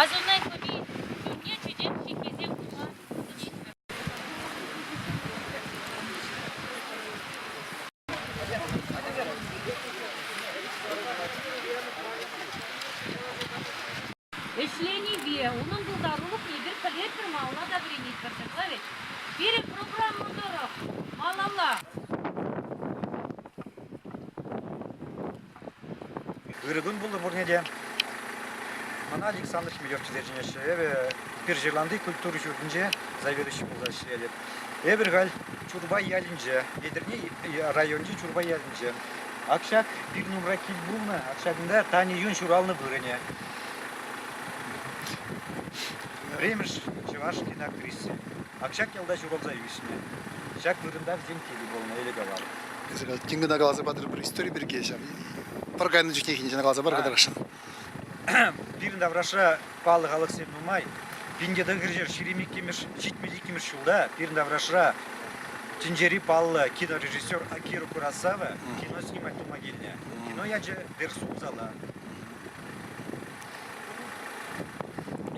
Асӑннӑ хӑми ҫумне чечек ҫыххисем тума сӗнетпӗр. Ӗҫленипе унӑн пултарулӑхне эпир пӗлетпӗр, малалла та вӗренетпӗр ҫапла вӗт. Пирӗн программа тӑрӑх малалла. Ырӑ кун пултӑр пурне те. Мана Александр Хмелев тесе чӗнеҫҫӗ. Эпӗ Пирҫырланти культура ҫуртӗнче заведующий пулса ӗҫлетӗп. Эпир халь Чурпай ялӗнче, Етӗрне районӗнчи Чурпай ялӗнче. Ак ҫак пирӗн умра кил пулнӑ, ак ҫакӑнта Таня Юн ҫуралнӑ вырӑнӗ. Пӗрремӗш чӑваш киноактриси. Ак ҫак ялта ҫуралса ӳснӗ. Ҫак вырӑнта вӗсен килӗ пулнӑ ӗлӗк-авал. Тин кӑна каласа патӑр пӗр истори пирки ҫав. Пӗр кайнӑ чухнехинчен каласа пар кӑтарасшӑн. Пирӗн таврашра паллӑ халӑхсем нумай. 1922-мӗш, 72-мӗш ҫулта пирӗн таврашра тӗнчери паллӑ кинорежиссер Акира Куросава кино снимать тума килнӗ. Кино ячӗ «Дерсу Узала».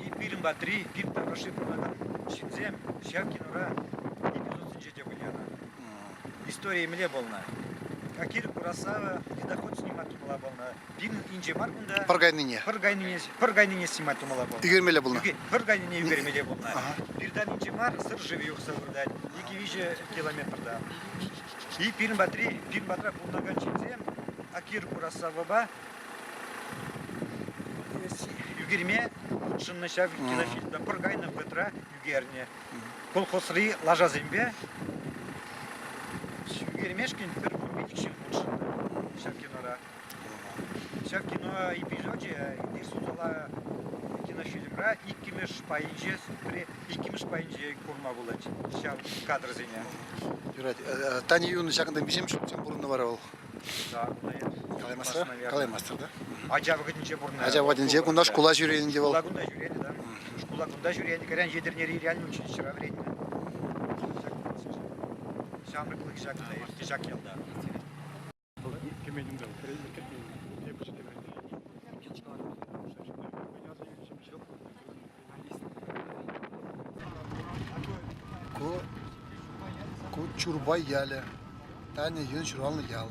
И пирӗн патри, пирӗн таврашри пурӑнакан ҫынсем ҫав кинора эпизодсенче те вылянӑ. Историйӗ мӗнле пулнӑ? Акира Куросава ледоход снимать тумалла пулнӑ. Пирӗн инҫе мар кунта. Пӑр кайнине. Пӑр кайнине, пӑр кайнине снимать тумалла пулнӑ. Ӳкермелле пулнӑ. Пӑр кайнине ӳкермелле пулнӑ. Пиртан инҫе мар, Сӑр шывӗ юхса выртать. Икӗ-виҫӗ километрта. И пирӗн патри, пирӗн патра пурӑнакан ҫынсем Акира Куросавӑпа ӳкерме хутшӑннӑ ҫав кинофильмта пӑр кайнӑ вӑхӑтра ӳкернӗ. Колхозри лашасемпе ӳкермешкӗн пӗр пилӗк ҫын хутшӑннӑ ҫав кинора. Ҫав кино эпизочӗ Ирсутала кинофильмра иккӗмӗш пайӗнче иккӗмӗш пайӗнче курма пулать ҫав кадрсене. Юрать. Таня Юн ҫакӑнта миҫем ҫулсем пурӑннӑ вара вӑл? Калаймастӑр? Калаймастӑр, да? Ача вӑхӑтӗнче пурӑннӑ. Ача вӑхӑтӗнче кунта шкула ҫӳренӗ ӗнтӗ вӑл. Шкула кунта ҫӳренӗ, да. Шкула кунта ҫӳренӗ, кайран Етӗрнери реальный училищӗра вӗреннӗ. Ҫамрӑклӑх ҫакӑнта иртнӗ ҫак ялта. Ку, ку Чурпай ялӗ. Таня Юн ҫуралнӑ ял.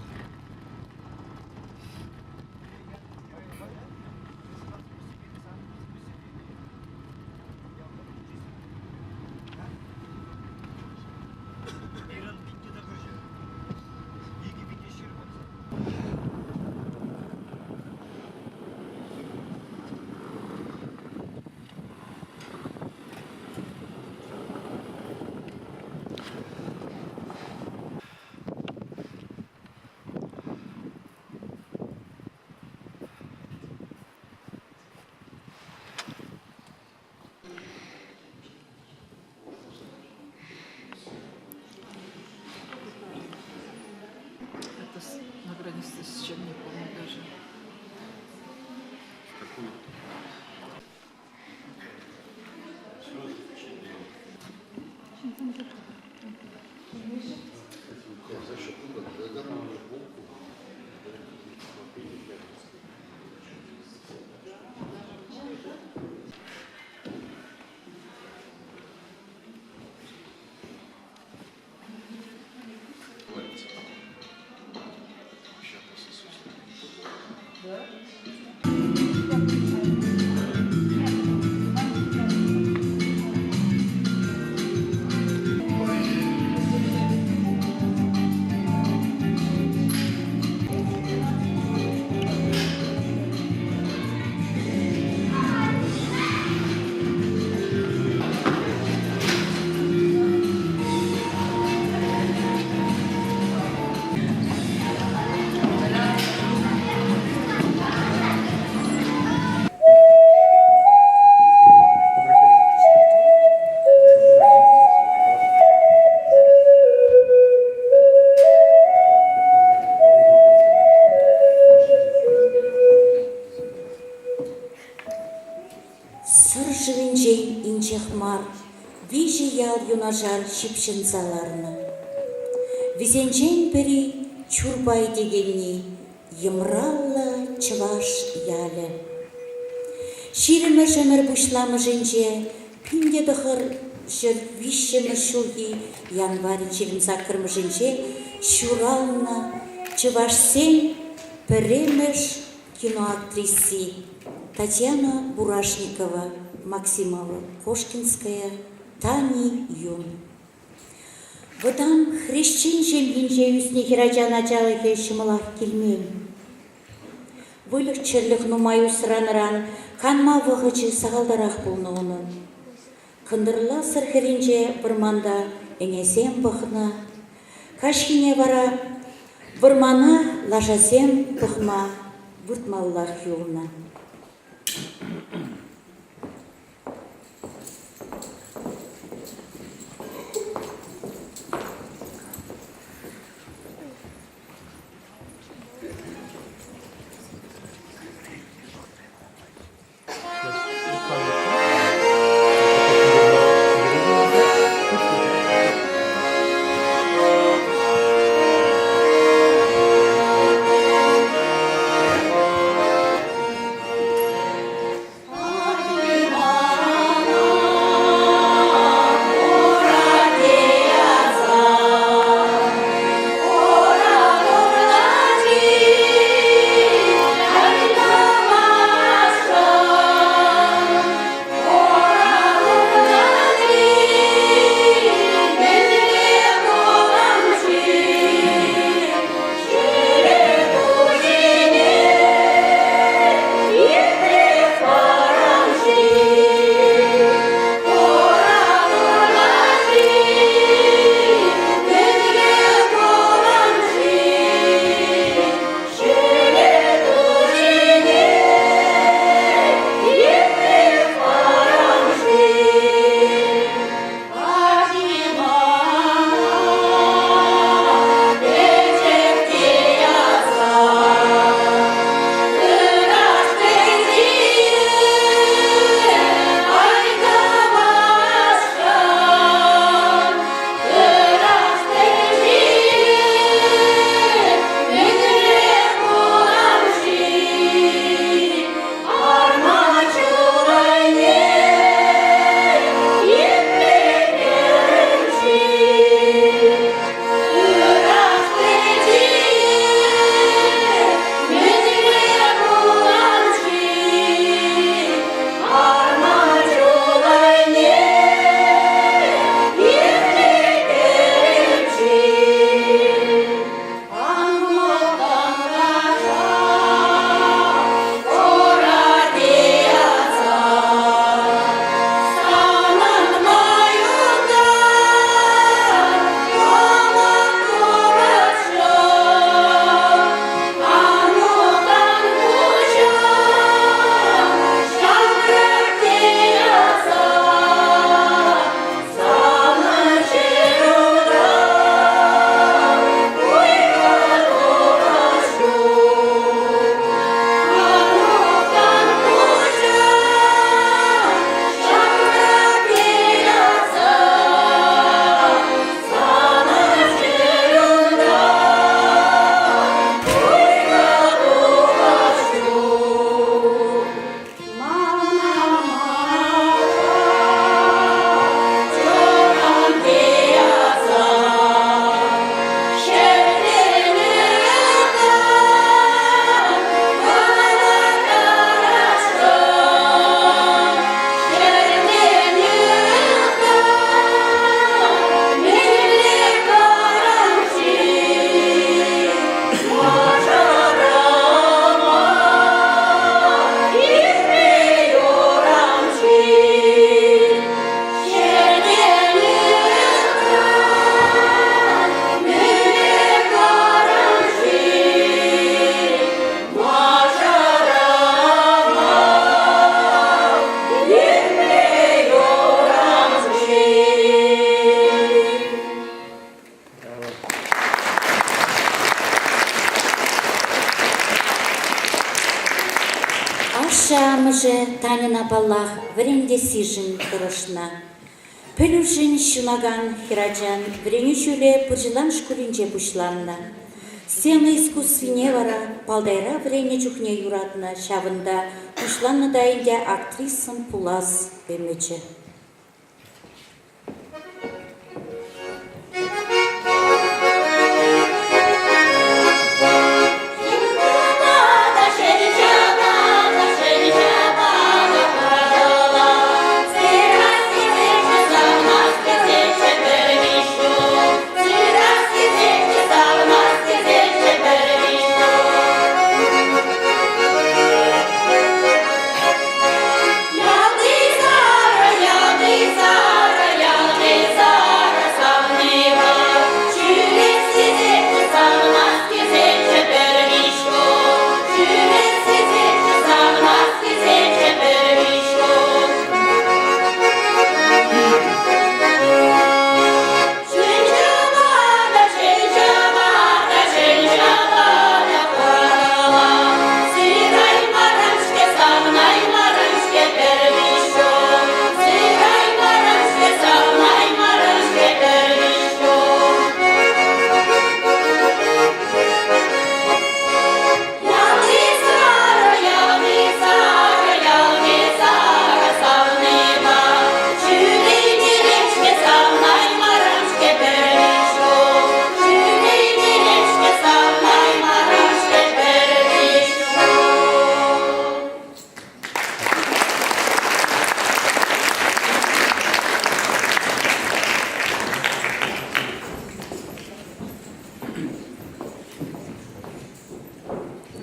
Это на границе с чем, не помню даже. Какую? Сӑр шывӗнчен инҫех мар виҫӗ ял юнашар ҫыпҫӑнса ларнӑ. Вӗсенчен пӗри Чурпай текенни йӑмраллӑ чӑваш ялӗ. Ҫирӗммӗш ӗмӗр пуҫламӑшӗнче 1903 ҫулхи январь 28-мӗшӗнче ҫуралнӑ чӑвашсен пӗрремӗш киноактриси Татьяна Бурашникова Максимова Кошкинская Тани Юн. Вӑтам хресчен ҫемйинче ӳснӗ хӗрачан ачалӑхӗ ҫӑмӑлах килмен. Выльӑх-чӗрлӗх нумай усранӑран канма вӑхӑчӗ сахалтарах пулнӑ унӑн. Кӑнтӑрла Сӑр хӗрринче вӑрманта ӗнесем пӑхнӑ, каҫхине вара вӑрмана лашасем пӑхма выртмаллах юлнӑ. Ашшӗ-амӑшӗ Таньӑна, паллах, вӗрентессишӗн тӑрӑшнӑ. Пӗлӳшӗн ҫунакан хӗрачан вӗренӳ ҫулӗ Пырҫӑлан шкулӗнче пуҫланнӑ. Сцена искусствине вара Палтайра вӗреннӗ чухне юратнӑ, ҫавӑнта пуҫланнӑ та ӗнтӗ актрисӑн пулас ӗмӗчӗ.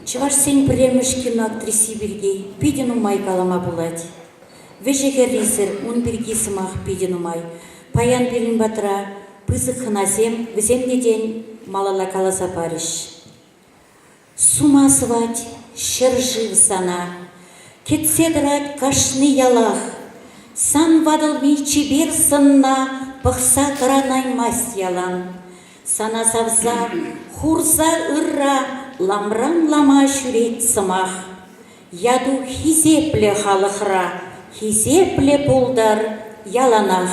Чӑвашсен пӗрремӗш киноактриси пирки питӗ нумай калама пулать. Вӗҫӗ-хӗррисӗр ун пирки сӑмах питӗ нумай. Паян пирӗн патра пысӑк хӑнасем, вӗсем те, тен, малалла каласа парӗҫ. Сума сӑвать ҫӗршыв сана, кӗтсе тӑрать кашни ялах. Сан ватӑлми чипер сӑнна пӑхса тӑранаймасть ялан. Сана савса, хурса ырра ламран лама ҫӳрет сӑмах. Яту хисеплӗ халӑхра, хисеплӗ пултӑр яланах.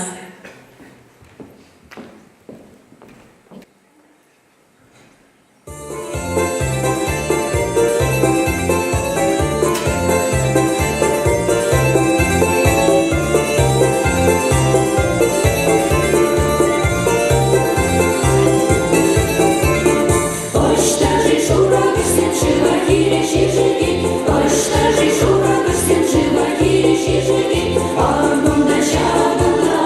Ӑҫта-ши шурӑ кӗҫсем шыва хирӗҫ ишекен? Ӑҫта-ши шурӑ кӗҫсем шыва хирӗҫ ишекен? Ан кунта ҫавӑнта.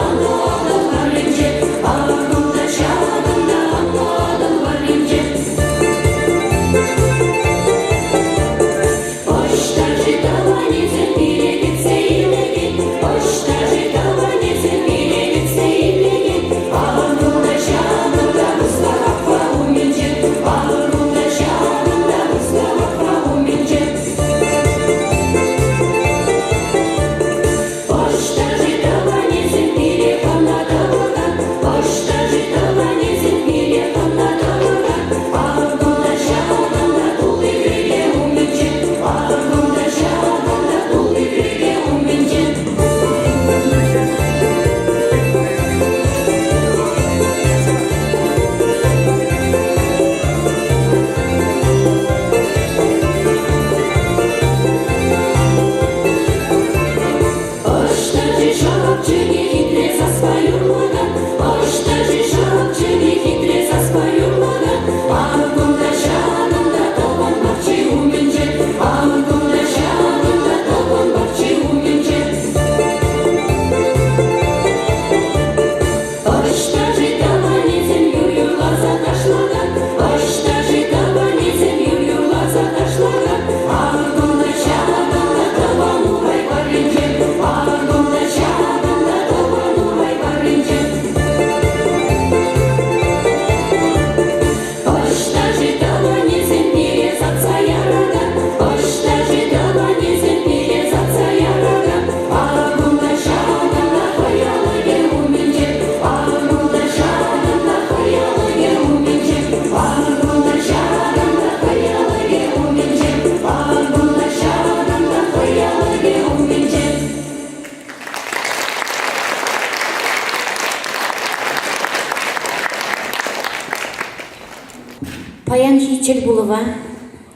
Паянхи тӗлпулӑва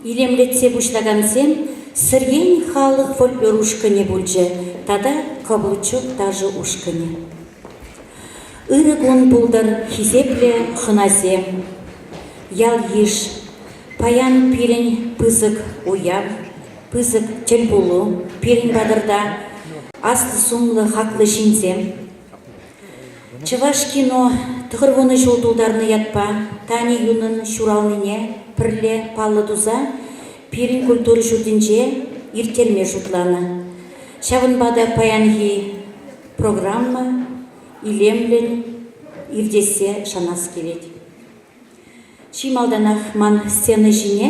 илемлетсе пуҫлакансем Сӗрен халӑх фольклор ушкӑнӗ пулчӗ тата Каблучок ташӑ ушкӑнӗ. Ырӑ кун пултӑр, хисеплӗ хӑнасем, ял-йыш! Паян пирӗн пысӑк уяв, пысӑк тӗлпулу пирӗн патӑрта аслӑ сумлӑ хаклӑ ҫынсем. Чӑваш кино 90 ҫул тултарнӑ ятпа Тани Юнӑн ҫуралнине пӗрле паллӑ туса пирӗн культура ҫуртӗнче ирттерме шутланӑ. Ҫавӑнпа та паянхи программа илемлӗн иртессе шанас килет. Чи малтанах ман сцена ҫине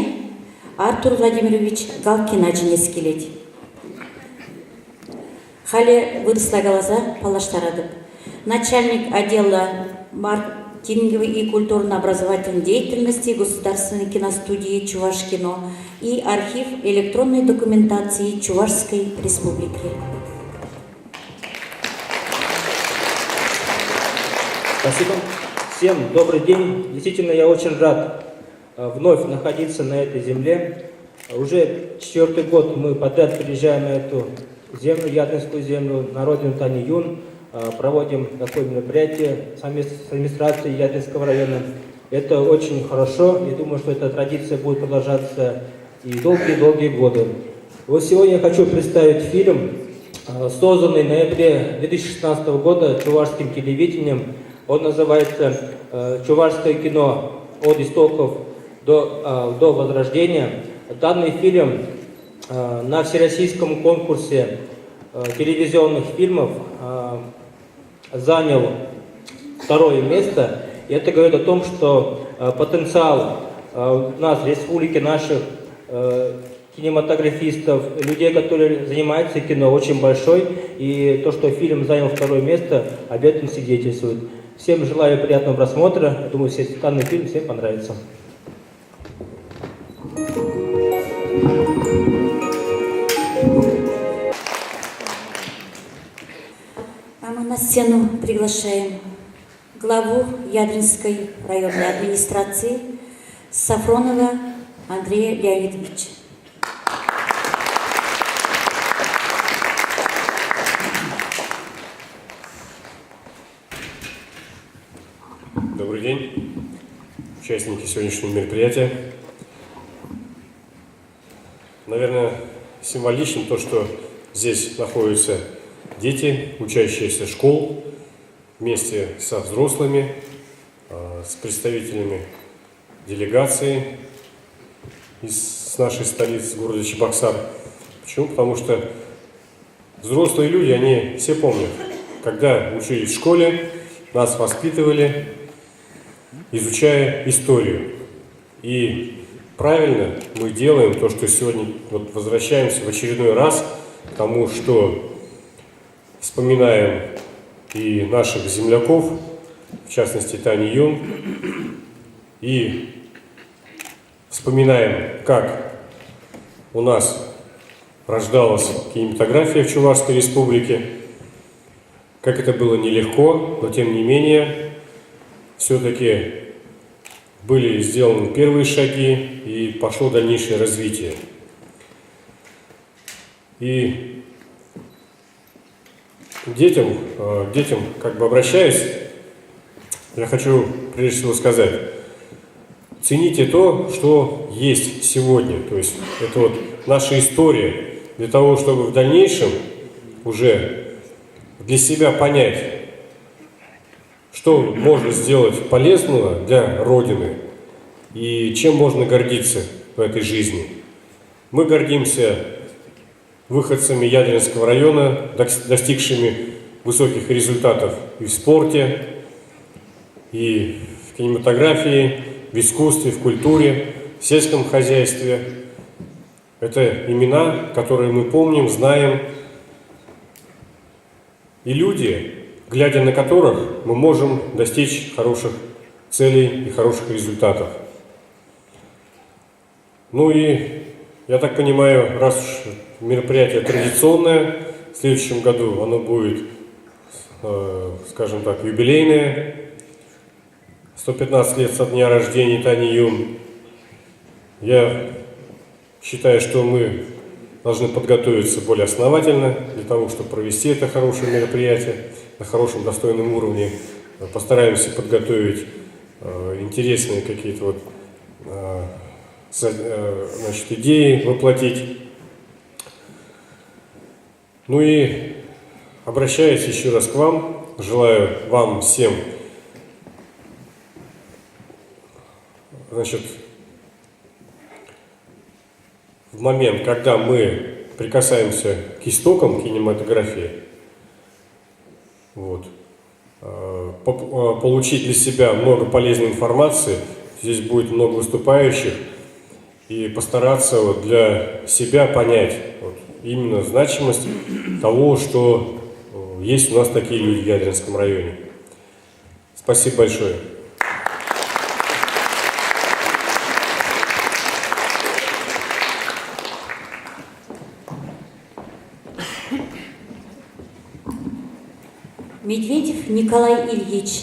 Артур Владимирович Галкина чӗнес килет. Халӗ вырӑсла каласа паллаштаратӑп. Начальник отдела маркетинговой и культурно-образовательной деятельности Государственной киностудии «Чувашкино» и архив электронной документации Чувашской Республики. Спасибо. Всем добрый день. Действительно, я очень рад вновь находиться на этой земле. Уже четвертый год мы подряд приезжаем на эту землю, Ядринскую землю, на родину Тани Юн, проводим такое мероприятие совместно с администрацией Ядринского района. Это очень хорошо. Я думаю, что эта традиция будет продолжаться и долгие-долгие годы. Вот сегодня я хочу представить фильм, созданный в ноябре 2016 года чувашским телевидением. Он называется «Чувашское кино от истоков до возрождения». Данный фильм на всероссийском конкурсе телевизионных фильмов занял второе место. И это говорит о том, что потенциал у нас в республике наших кинематографистов, людей, которые занимаются кино, очень большой. И то, что фильм занял второе место, об этом свидетельствует. Всем желаю приятного просмотра. Думаю, все, данный фильм всем понравится. А мы на сцену приглашаем главу Ядринской районной администрации Сафронова Андрея Леонидовича. Добрый день, участники сегодняшнего мероприятия. Наверное, символично то, что здесь находятся дети, учащиеся школ, вместе со взрослыми, с представителями делегации из нашей столицы, города Чебоксар. Почему? Потому что взрослые люди, они все помнят, когда учились в школе, нас воспитывали, изучая историю. И правильно мы делаем то, что сегодня вот возвращаемся в очередной раз к тому, что вспоминаем и наших земляков, в частности Тани Юн, и вспоминаем, как у нас рождалась кинематография в Чувашской республике, как это было нелегко, но тем не менее все-таки были сделаны первые шаги и пошло дальнейшее развитие. И детям, детям как бы обращаюсь, я хочу прежде всего сказать, цените то, что есть сегодня. То есть это вот наша история для того, чтобы в дальнейшем уже для себя понять, что можно сделать полезного для Родины и чем можно гордиться в этой жизни. Мы гордимся выходцами Ядринского района, достигшими высоких результатов и в спорте, и в кинематографии, в искусстве, в культуре, в сельском хозяйстве. Это имена, которые мы помним, знаем, и люди, глядя на которых мы можем достичь хороших целей и хороших результатов. Ну и, я так понимаю, раз уж мероприятие традиционное, в следующем году оно будет, скажем так, юбилейное, 115 лет со дня рождения Тани Юн. Я считаю, что мы должны подготовиться более основательно для того, чтобы провести это хорошее мероприятие на хорошем, достойном уровне. Постараемся подготовить интересные какие-то вот, значит, идеи воплотить. Ну и обращаюсь еще раз к вам, желаю вам всем значит, в момент, когда мы прикасаемся к истокам кинематографии, вот, получить для себя много полезной информации, здесь будет много выступающих, и постараться вот для себя понять вот, именно значимость того, что есть у нас такие люди в Ядринском районе. Спасибо большое. Медведев Николай Ильич,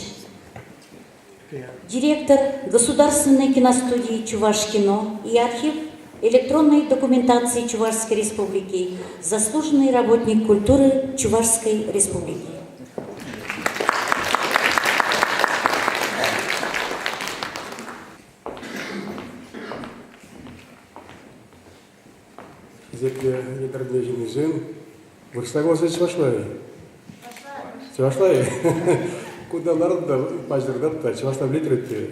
директор Государственной киностудии «Чувашкино» и архив электронной документации Чувашской Республики, заслуженный работник культуры Чувашской Республики. Хисеплӗ Етӗрне ҫыннисем, вырӑсла каласа чӑвашла-и? Чӑвашла-и? Кунта ларӑн та паҫӑртап та чӑвашла пӗлетӗр те.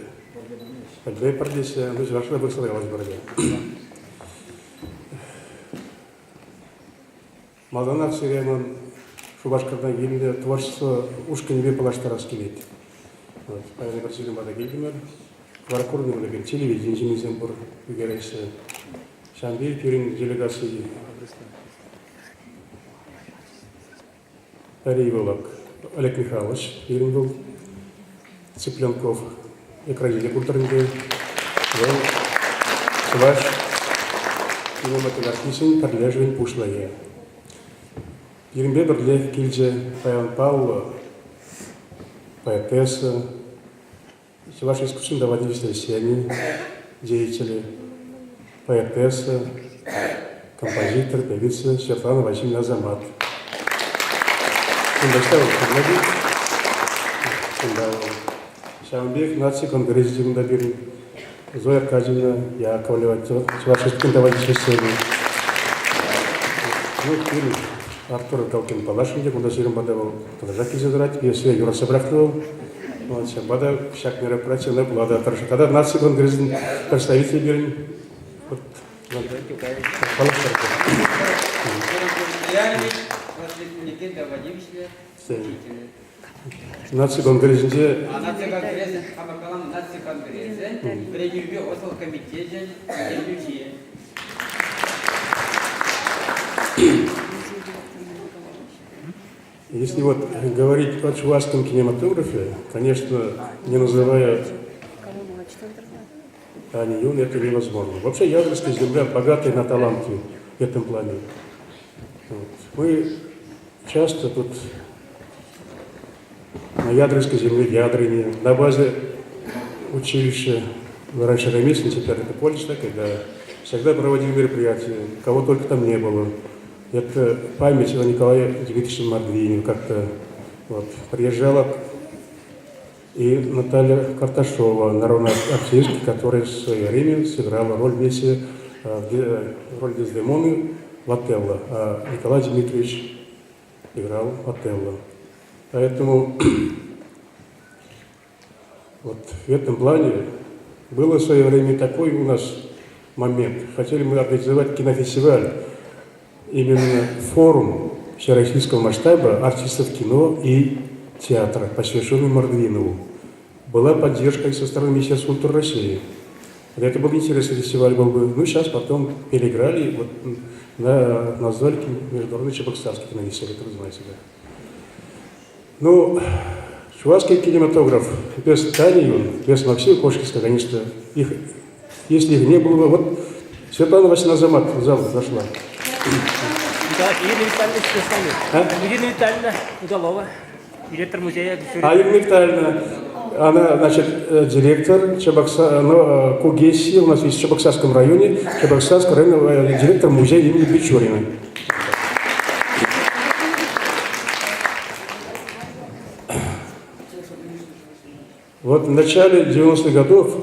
Пӗлтӗр теҫҫӗ, ну чӑвашла вырӑсла калаҫ пӗрле. Малтанах сире ман Шупашкартан килнӗ творчество ушкӑнӗпе паллаштарас килет. Вот, паян эпир сирӗн пата килтӗмӗр. Вара курнӑ пӗлекен телевидени ҫыннисем пур, ӳкереҫҫӗ. Ҫавӑн пек пирӗн делегаци Пӗри вӑл Олег Михайлович пирӗн вӑл Цыпленков экран куртӑр ӗнтӗ. Вӑл чӑваш кинематографисен пӗрлешӗвӗн пуҫлӑхӗ. Пирӗнпе пӗрлех килчӗ паян паллӑ поэтесса, Чӑваш искусствин тава тивӗҫлӗ ӗҫченӗ, деятелӗ, поэтесса, композитор, певица Светлана Васильевна Азамат. Кунта ӑҫта вӑл пурӑнать? Кунта вӑл. Ҫавӑн пек наци конгресӗ кунта пирӗн. Зоя Аркадьевна Яковлева, Чӑваш Республикин тава тивӗҫлӗ ӗҫченӗ. Ну, пирӗн Артур Галкин паллашрӑм те, кунта сирӗн пата вӑл тӑтӑшах килсе тӑрать. Пьесине юратса пӑрахнӑ вӑл. Вот, ҫавӑнпа та ҫак мероприятие ӑна пула та тӑрӑшать. Тата наци конгресӗн представителӗ пирӗн вот, Наци конгресӗнче Наци конгресӗ, хамӑр каланӑ наци конгресӗн вӗренӳпе ӑслӑлӑх комитечӗн ертӳҫи. Если вот говорить о чувашском кинематографе, конечно, не называя Тани Юн, это невозможно. Вообще Ядрская земля богатая на таланты в этом плане. Вот. Мы часто тут на Ядринской земле, в Ядрине, на базе училища, ну, раньше ремесленный, теперь это колледж, да, когда всегда проводили мероприятия, кого только там не было. Это память о Николае Дмитриевиче Мордвине как-то вот, приезжала и Наталья Карташова, народная артистка, которая в свое время сыграла роль вместе, роль Дездемоны в Отелло, а Николай Дмитриевич играл Отелло. Поэтому вот в этом плане было в свое время такой у нас момент. Хотели мы организовать кинофестиваль, именно форум всероссийского масштаба артистов кино и театра, посвященный Мордвинову. Была поддержка и со стороны Министерства культуры России. Это был интересный фестиваль был бы. Ну, сейчас потом переиграли, вот, на, назвали Международный Чебоксарский кинофестиваль, это вы знаете, да. Ну, чувашский кинематограф без Тани Юн, без Максима Кошкинского, конечно, их, если их не было бы, вот Светлана Васильевна Азамат в зал зашла. Ирина Витальевна А? Ирина Витальевна Удалова, директор музея. А Ирина Витальевна. Она, значит, директор Чебокса, ну, Кугеси, у нас есть в Чебоксарском районе, Чебоксарский район, директор музея имени Бичурина. Вот в начале 90-х годов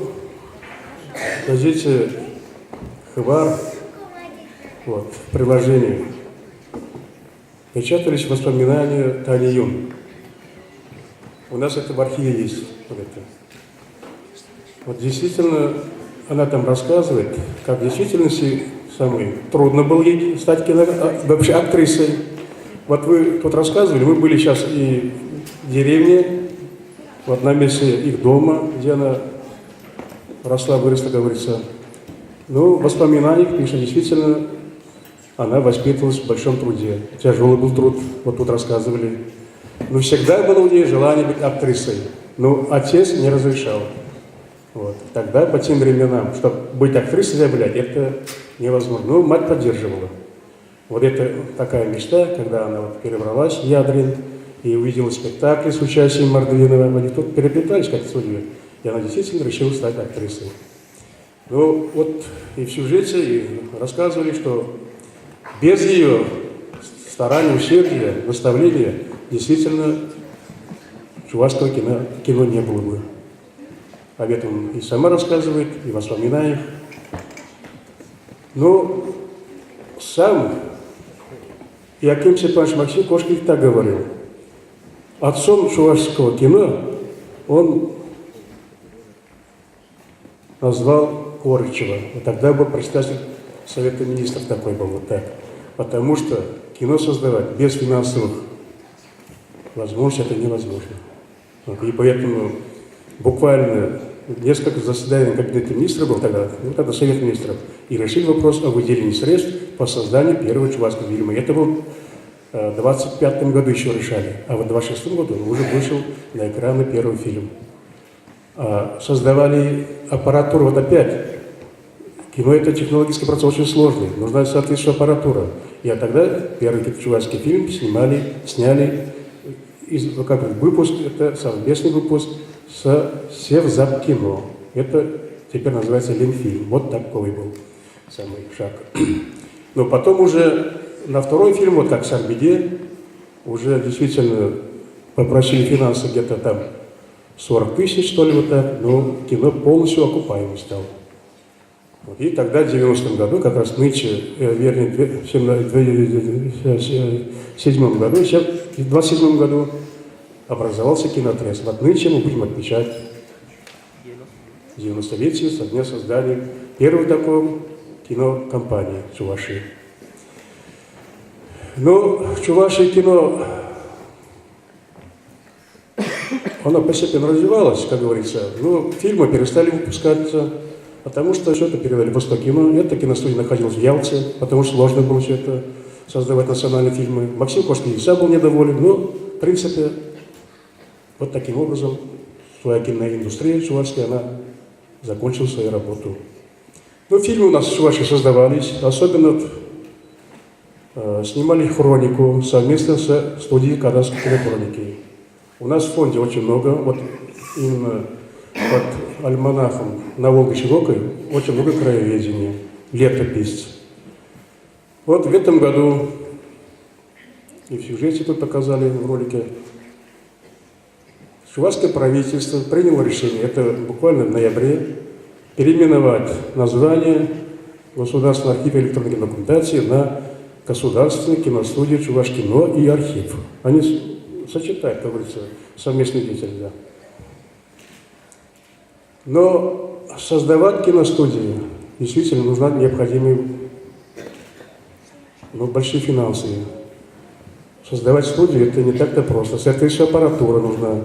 в газете «Хыбар» вот, в приложении печатались воспоминания Тани Юн. У нас это в архиве есть. Вот это. Вот действительно, она там рассказывает, как в действительности самой трудно было ей стать кино, вообще актрисой. Вот вы тут рассказывали, мы были сейчас и в деревне, вот на месте их дома, где она росла, выросла, как говорится. Ну, в воспоминаниях пишет, действительно, она воспитывалась в большом труде. Тяжелый был труд, вот тут рассказывали. Но всегда было у нее желание быть актрисой. Но отец не разрешал. Вот. Тогда, по тем временам, чтобы быть актрисой заявлять, это невозможно. Ну, мать поддерживала. Вот это такая мечта, когда она вот перебралась в Ядрин и увидела спектакли с участием Мордвинова. Они тут переплетались как судьбы. И она действительно решила стать актрисой. Ну, вот и в сюжете и рассказывали, что без ее старания, усердия, наставления действительно чувашского кино, кино не было бы. Об этом и сама рассказывает, и в воспоминаниях. Но сам Иоаким Степанович Максим Кошкин так говорил. Отцом чувашского кино он назвал Корычева. Вот тогда был председатель Совета Министров такой был, вот так. Потому что кино создавать без финансовых возможностей это невозможно. Вот, и поэтому буквально несколько заседаний Кабинета министров был тогда, ну, тогда Совет министров, и решили вопрос о выделении средств по созданию первого чувашского фильма. Это был в 25 году еще решали, а в 26 году уже вышел на экраны первый фильм. Создавали аппаратуру, вот опять, кино это технологический процесс очень сложный, нужна соответствующая аппаратура. И а тогда первый чувашский фильм снимали, сняли, из, ну, как выпуск, это совместный выпуск с Севзапкино. Это теперь называется Ленфильм. Вот такой был самый шаг. Но потом уже на второй фильм, вот как Сарбиде, уже действительно попросили финансы где-то там 40 тысяч, что ли, вот так, но кино полностью окупаемым стало. Вот. И тогда, в 90-м году, как раз нынче, вернее, в 2007 году, в 27 году образовался кинотрест. Вот нынче мы будем отмечать 90-летие со дня создания первой такой кинокомпании Чувашии. Ну, Чувашия кино, оно постепенно развивалось, как говорится. Но фильмы перестали выпускаться, потому что все это перевели в Восток кино. Эта киностудия находилась в Ялте, потому что сложно было все это создавать национальные фильмы. Максим Кошкин и сам был недоволен, но, в принципе, вот таким образом своя киноиндустрия чувашская, она закончила свою работу. Ну, фильмы у нас в Чувашии создавались, особенно вот, снимали хронику совместно с студией Казанской кинохроники. У нас в фонде очень много, вот именно под альманахом на Волге Широкой очень много краеведения, летопись. Вот в этом году, и в сюжете тут показали в ролике, Чувашское правительство приняло решение, это буквально в ноябре, переименовать название Государственного архива электронной документации на Государственную киностудию Чувашкино и архив. Они сочетают, как говорится, совместную деятельность. Да. Но создавать киностудии действительно нужна необходимые ну, большие финансы. Создавать студию это не так-то просто. Соответствующая аппаратура нужна,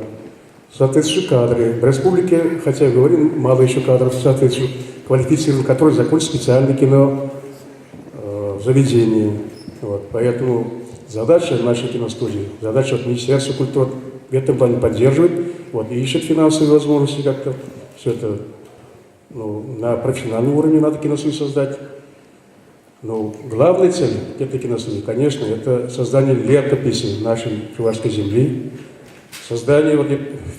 соответствующие кадры. В республике, хотя я говорю, мало еще кадров соответствующих, квалифицированных, которые закончат специальное кино э, заведение. Вот. Поэтому задача нашей киностудии, задача от Министерства культуры в этом плане поддерживает, вот, и ищет финансовые возможности как-то все это ну, на профессиональном уровне надо киностудию создать. Но главная цель этой киностудии, конечно, это создание летописи нашей чувашской земли, Создание вот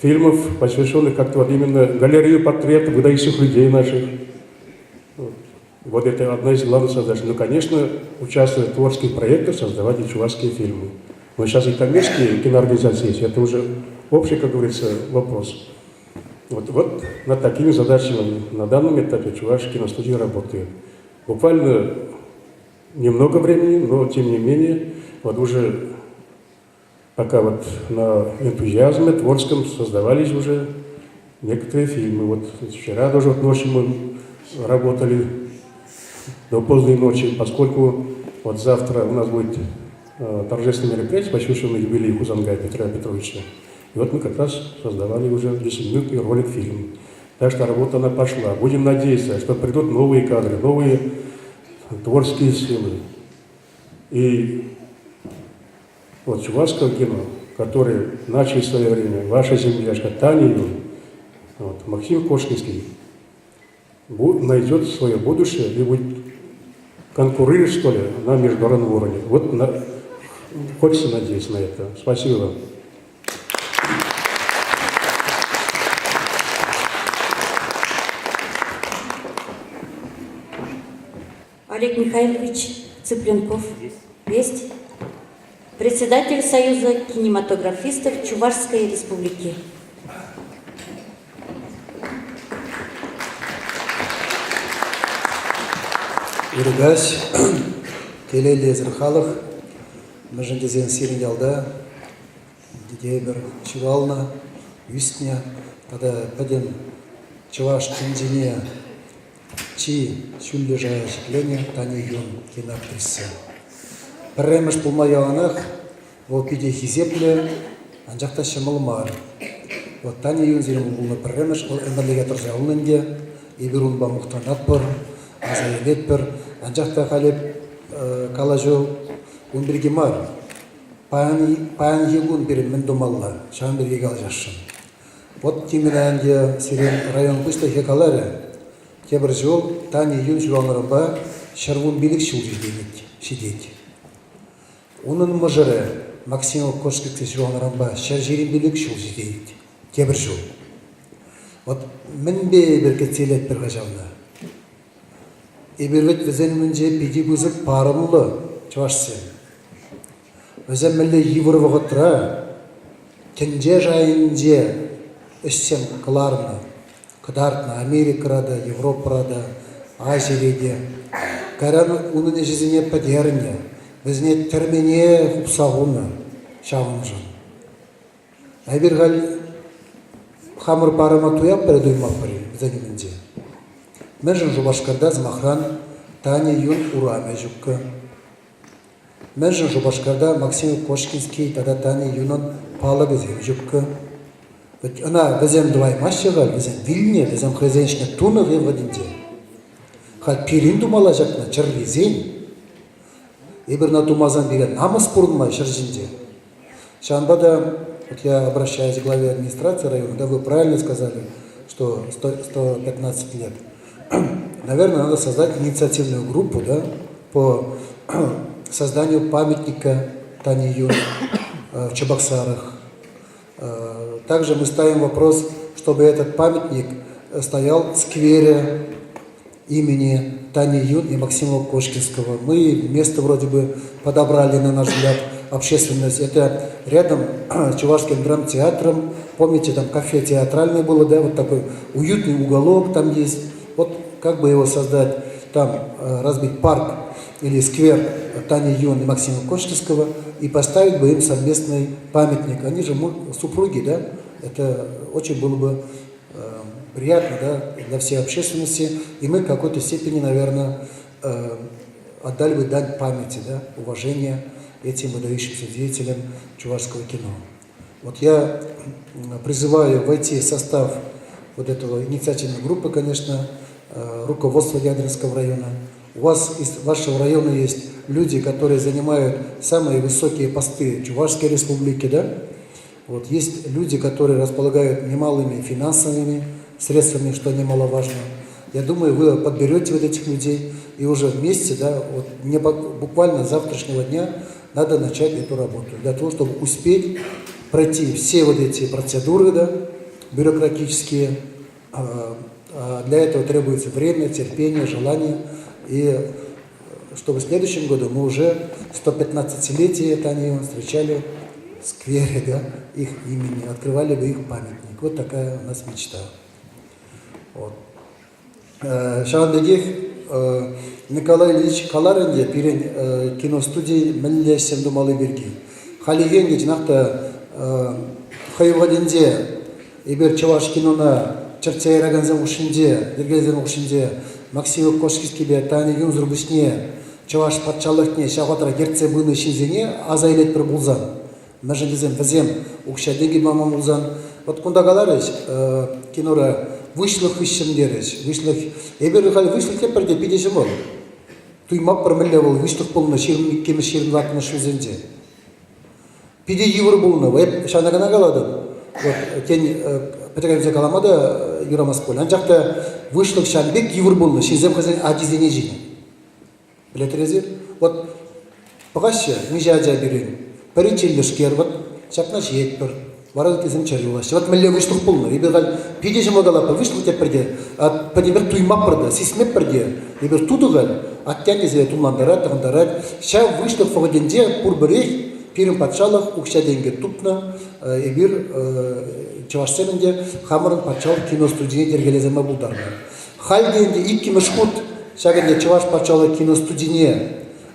фильмов, посвященных как-то вот именно галерею портретов выдающих людей наших. Вот. Вот это одна из главных задач. Ну, конечно, участвуя в творческих проектах, создавать и чувашские фильмы. Но сейчас и коммерческие киноорганизации есть, это уже общий, как говорится, вопрос. Вот, вот над такими задачами на данном этапе Чувашские киностудии работает. Буквально немного времени, но тем не менее, вот уже пока вот на энтузиазме творческом создавались уже некоторые фильмы. Вот вчера тоже вот ночью мы работали до поздней ночи, поскольку вот завтра у нас будет э, торжественное мероприятие, посвященное юбилею Хузангая Петра Петровича. И вот мы как раз создавали уже 10-минутный ролик-фильм. Так что работа она пошла. Будем надеяться, что придут новые кадры, новые творческие силы. И вот чувашского кино, который начали в свое время, ваша землячка Таня Юн, вот, Максим Кошкинский, найдет свое будущее и будет конкурировать, что ли, на международном уровне. Вот на, хочется надеяться на это. Спасибо вам. Олег Михайлович Цыпленков. Есть. Председатель Союза кинематографистов Чувашской Республики. Ыркаҫ, телейлӗ эсир халӑх, мӗншӗн тесен сирӗн ялта тепӗр ҫуралнӑ, ӳснӗ тата пӗтӗм чӑваш тӗнчине чи ҫӳллӗ шая ҫӗкленӗ Таня Юн киноактриса. Пӗрремӗш пулма яланах вӑл питӗ хисеплӗ, анчах та ҫӑмӑл мар. Вот Таня Юн сирӗн пулнӑ пӗрремӗш, вӑл ӗмӗрлӗхе тӑрса юлнӑ ӗнтӗ. Эпир унпа мухтанатпӑр, аса илетпӗр. Анчах та халӗ калаҫу ун пирки мар. Паянхи кун пирӗн мӗн тумалла, ҫавӑн пирки калаҫасшӑн. Вот Тимӗре ӗнтӗ сирӗн район пуҫлӑхӗ каларӗ, тепӗр ҫул Таня Юн ҫуралнӑранпа 115 ҫул ҫитет. Унӑн мӑшӑрӗ Максим Кошкинский ҫуралнӑранпа 125 ҫул ҫитет тепӗр ҫул. Вот мӗнпе эпир кӗтсе илетпӗр-ха ҫавна? Эпир вӗт вӗсен умӗнче питӗ пысӑк парӑмлӑ чӑвашсем. Вӗсем мӗнле йывӑр вӑхӑтра тӗнче шайӗнче ӗҫсем кӑларнӑ, кӑтартнӑ Америкӑра та, Европӑра та, Азире те. Кайран унӑн ӗҫӗсене пӗтернӗ, вӗсене тӗрмене хупса хунӑ ҫавӑншӑн. Эпир халь хамӑр парӑма туятпӑр-и туймастпӑр-и вӗсен умӗнче? Мӗншӗн Шупашкарта, сӑмахран, Таня Юн урамӗ ҫуккӑ? Мӗншӗн Шупашкарта Максим Кошкинский тата Таня Юнӑн палӑкӗсем ҫуккӑ? Вӗт ӑна вӗсем тӑваймаҫҫӗ халь, вӗсем вилнӗ, вӗсем хӑйсен ӗҫне тунӑ хӑй вӑхӑтӗнче. Халь пирӗн тумалла ҫакна, чӗррисен. Эпир ӑна тумасан пире намӑс пурӑнма ҫӗр ҫинче. Ҫавӑнпа та вот я обращаюсь к главе администрации района, да, вы правильно сказали, что 115 лет. Наверное, надо создать инициативную группу, да, по созданию памятника Тане Юн в Чебоксарах. Также мы ставим вопрос, чтобы этот памятник стоял в сквере имени Тани Юн и Максима Кошкинского. Мы место вроде бы подобрали, на наш взгляд, общественность. Это рядом с Чувашским драмтеатром. Помните, там кафе театральное было, да, вот такой уютный уголок там есть. Вот как бы его создать, там разбить парк или сквер Тани Юн и Максима Кошкинского и поставить бы им совместный памятник. Они же супруги, да? Это очень было бы приятно да, для всей общественности, и мы в какой-то степени, наверное, отдали бы дань памяти, да, уважения этим выдающимся деятелям чувашского кино. Вот я призываю войти в состав вот этого инициативной группы, конечно, руководство Ядринского района. У вас из вашего района есть люди, которые занимают самые высокие посты Чувашской республики, да? Вот есть люди, которые располагают немалыми финансовыми средствами, что немаловажно. Я думаю, вы подберете вот этих людей и уже вместе, да, вот не буквально с завтрашнего дня надо начать эту работу для того, чтобы успеть пройти все вот эти процедуры, да, бюрократические. Для этого требуется время, терпение, желание. И чтобы в следующем году мы уже 115-летие Тани встречали в сквере да, их имени, открывали бы их памятник. Вот такая у нас мечта. Вот. Ҫавӑн пекех Николай Ильич калар ӗнтӗ пирӗн киностуди мӗнле ӗҫсем тумалли пирки. Хальлӗхе ӗнтӗ чӑнах та хӑй вӑхӑтӗнче эпир чӑваш кинона чӗртсе яракансем хушшинче, йӗркелесем хушшинче Максим Кошкинскипе Таня Юнсӑр пуҫне Чӑваш патшалӑхне ҫав вӑхӑтра ертсе пынӑ ҫынсене аса илетпӗр пулсан, Мӗншӗн тесен вӗсем укҫа-тенкӗ паман пулсан, вот кунта каларӗҫ кинора выҫлӑх хыҫҫӑн терӗҫ. Выҫлӑх эпир халь выҫлӑх тетпӗр те питӗ ҫӑмӑл. Туймаппӑр мӗнле вӑл выҫлӑх пулнӑ 22-мӗш 24-мӗш ҫулсенче. Питӗ йывӑр пулнӑ. Эп ҫавна кӑна калатӑп. Вот, тен, пӗтӗренсе калама та юрамасть пуль. Анчах та выҫлӑх ҫавӑн пек йывӑр пулнӑ, ҫынсем хӑйсен ачисене ҫинӗ. Пӗлетӗр эсир? Вот пӑхаҫҫӗ, миҫе ача пирӗн. Пӗри чирлӗскер, вот ҫакна ҫиетпӗр. Вара ыттисем чӗр юлаҫҫӗ. Вот мӗнле выҫлӑх пулнӑ. Эпир халь питӗ ҫӑмӑл калатпӑр, выҫлӑх тетпӗр те, пӗтӗмпех туймаппӑр та, сисмеппӗр те. Эпир тутӑ халь, аттен тесе тумлантарать, тӑхӑнтарать. Ҫав выҫлӑх вӑхӑтӗнче пурпӗрех пирӗн патшалӑх укҫа-тенкӗ тупнӑ. Эпир чӑвашсем ӗнтӗ хамӑрӑн патшалӑх киностудине йӗркелесе яма пултарнӑ. Халь те ӗнтӗ иккӗмӗш хут ҫак ӗнтӗ Чӑваш патшалӑх киностудине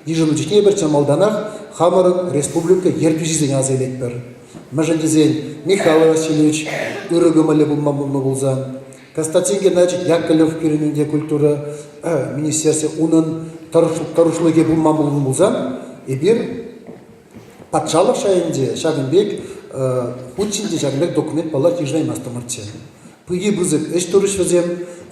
йышӑннӑ чухне эпир чӑн малтанах хамӑрӑн республика ертӳҫисене аса илетпӗр. Мӗншӗн тесен Михаил Васильевич ырӑ кӑмӑллӑ пулма пулнӑ пулсан, Константин Геннадьевич Яковлев пирӗн ӗнтӗ культура министерстви унӑн тӑрӑшлӑхӗ пулман пулнӑ пулсан, эпир патшалӑх шайӗнче ҫакӑн пек хут ҫинче ҫакӑн пек документ паллах йышӑнаймастӑмӑрччӗ. Пыки пысӑк ӗҫ турӗҫ вӗсем,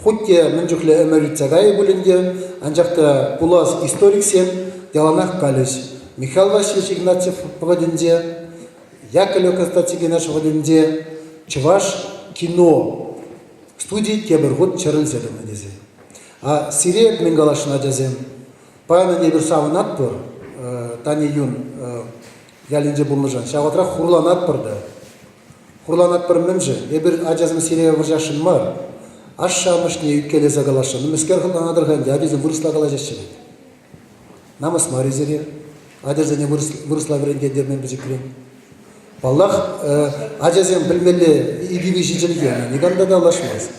хуть те мӗн чухлӗ ӗмӗр иртсе кайӗ пулин те, анчах та пулас историксем яланах калӗҫ. Михаил Васильевич Игнатьев вӑхӑтӗнче, Яковлев Константин Геннадьевич вӑхӑтӗнче чӑваш кино студийӗ тепӗр хут чӗрӗлсе тӑнӑ тесе. А сире мӗн каласшӑн, ачасем? Паян эпир савӑнатпӑр Тани Юн ялӗнче пулнӑшӑн. Ҫав вӑхӑтрах хурланатпӑр та. Хурланатпӑр мӗншӗн? Эпир ачасем сире вӑрҫасшӑн мар. Ашшӗ-амӑшне ӳпкелесе каласшӑн. Мӗскер хӑтланатӑр-ха ӗнтӗ? Ачасем вырӑсла калаҫаҫҫӗ вӗт. Намӑс мар-и сире? Ачасене вырӑсла вӗрентетӗр мӗн пӗчӗкрен. Паллах, ачасем пӗлмелле икӗ-виҫӗ чӗлхе, никам та тавлашмасть.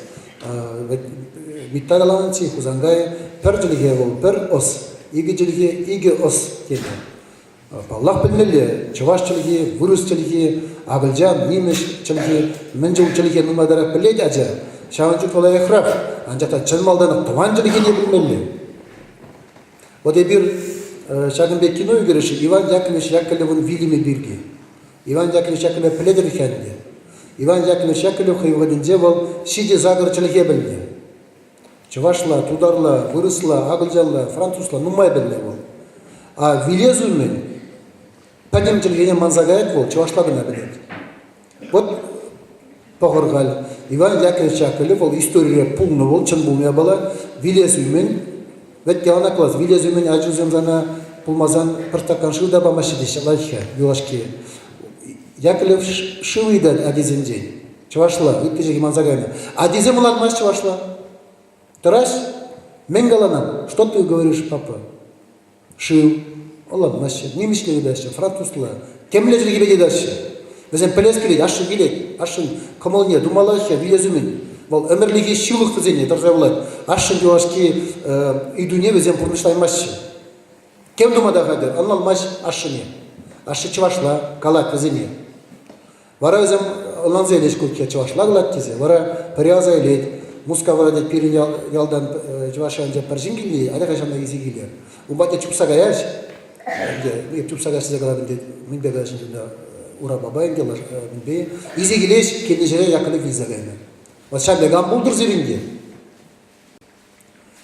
Митта каланӑччӗ, Хусанкай пӗр чӗлхе вӑл, пӗр ӑс, икӗ чӗлхе икӗ ӑс тенӗ. Паллах, пӗлмелле, чӑваш чӗлхи, вырӑс чӗлхи, акӑлчан, нимӗҫ чӗлхи, мӗн чул чӗлхе нумайтарах пӗлет ача, ҫавӑн чухлӗ лайӑхрах, анчах та чӑн малтанах тӑван чӗлхене пӗлмелле. Вот эпир ҫакӑн пек кино ӳкересшӗн Иван Яковлевич Яковлевӑн вилӗмӗ пирки. Иван Яковлевич Яковлев пӗлетӗр-ха ӗнтӗ. Иван Яковлевич Яковлев хӑй вӑхӑтӗнче вӑл ҫичӗ-сакӑр чӗлхе пӗлнӗ. Чӑвашла, тутарла, вырӑсла, акӑлчанла, французла нумай пӗлнӗ вӑл. А вилес умӗн пӗтӗм чӗлхене манса каять вӑл, чӑвашла кӑна пӗлет. Вот пӑхӑр халь, Иван Яковлевич Яковлев вӑл историре пулнӑ вӑл, чӑн пулнӑ япала, вилес умӗн, вӗт яланах класс, вилес умӗн ачусем сана пулмасан пӗр стакан шыв та памаҫҫӗ теҫҫӗ, лайӑх-ха юлашки. Яковлев шыв ыйтать ачисенчен. Чӑвашла, ытти чӗлхе манса кайнӑ. Ачисем ӑнланмасть чӑвашла. Тӑраҫ, мӗн каланан? Что ты говоришь, папа? Шыв. Ӑнланмаҫҫӗ. Нимӗҫле ыйтаҫҫӗ, французла. Темле чӗлхепе те ыйтаҫҫӗ. Вӗсем пӗлес килет, ашшӗ килет. Ашшӗн кӑмӑлне тумалла-ҫке, вилес умӗн. Вӑл ӗмӗрлӗхе ҫылӑх вӗсене тӑрса юлать. Ашшӗн юлашки ыйтуне вӗсем пурнӑҫлаймаҫҫӗ. Тем тума та хатӗр, ӑнланмасть ашшӗне. Ашшӗ чӑвашла калать вӗсене. Вара вӗсем ӑнланса илеҫ ку чӑвашла калать тесе. Вара пӗри аса илет. Мускавра тет пирӗн ялтан чӑваш ялӗнче пӗр ҫын килнӗ, атя-ха ҫавна илсе килер. Ун патне чупса каяҫ. Ӗнтӗ эп чупса каяс тесе калатӑп тет. Мӗнпе каяҫ ӗнтӗ урапапа ӗнтӗ, мӗнпе. Илсе килеҫ, килнӗ ҫӗре Яковлев вилсе кайнӑ. Вот ҫав пек ан пултӑр сирӗн те.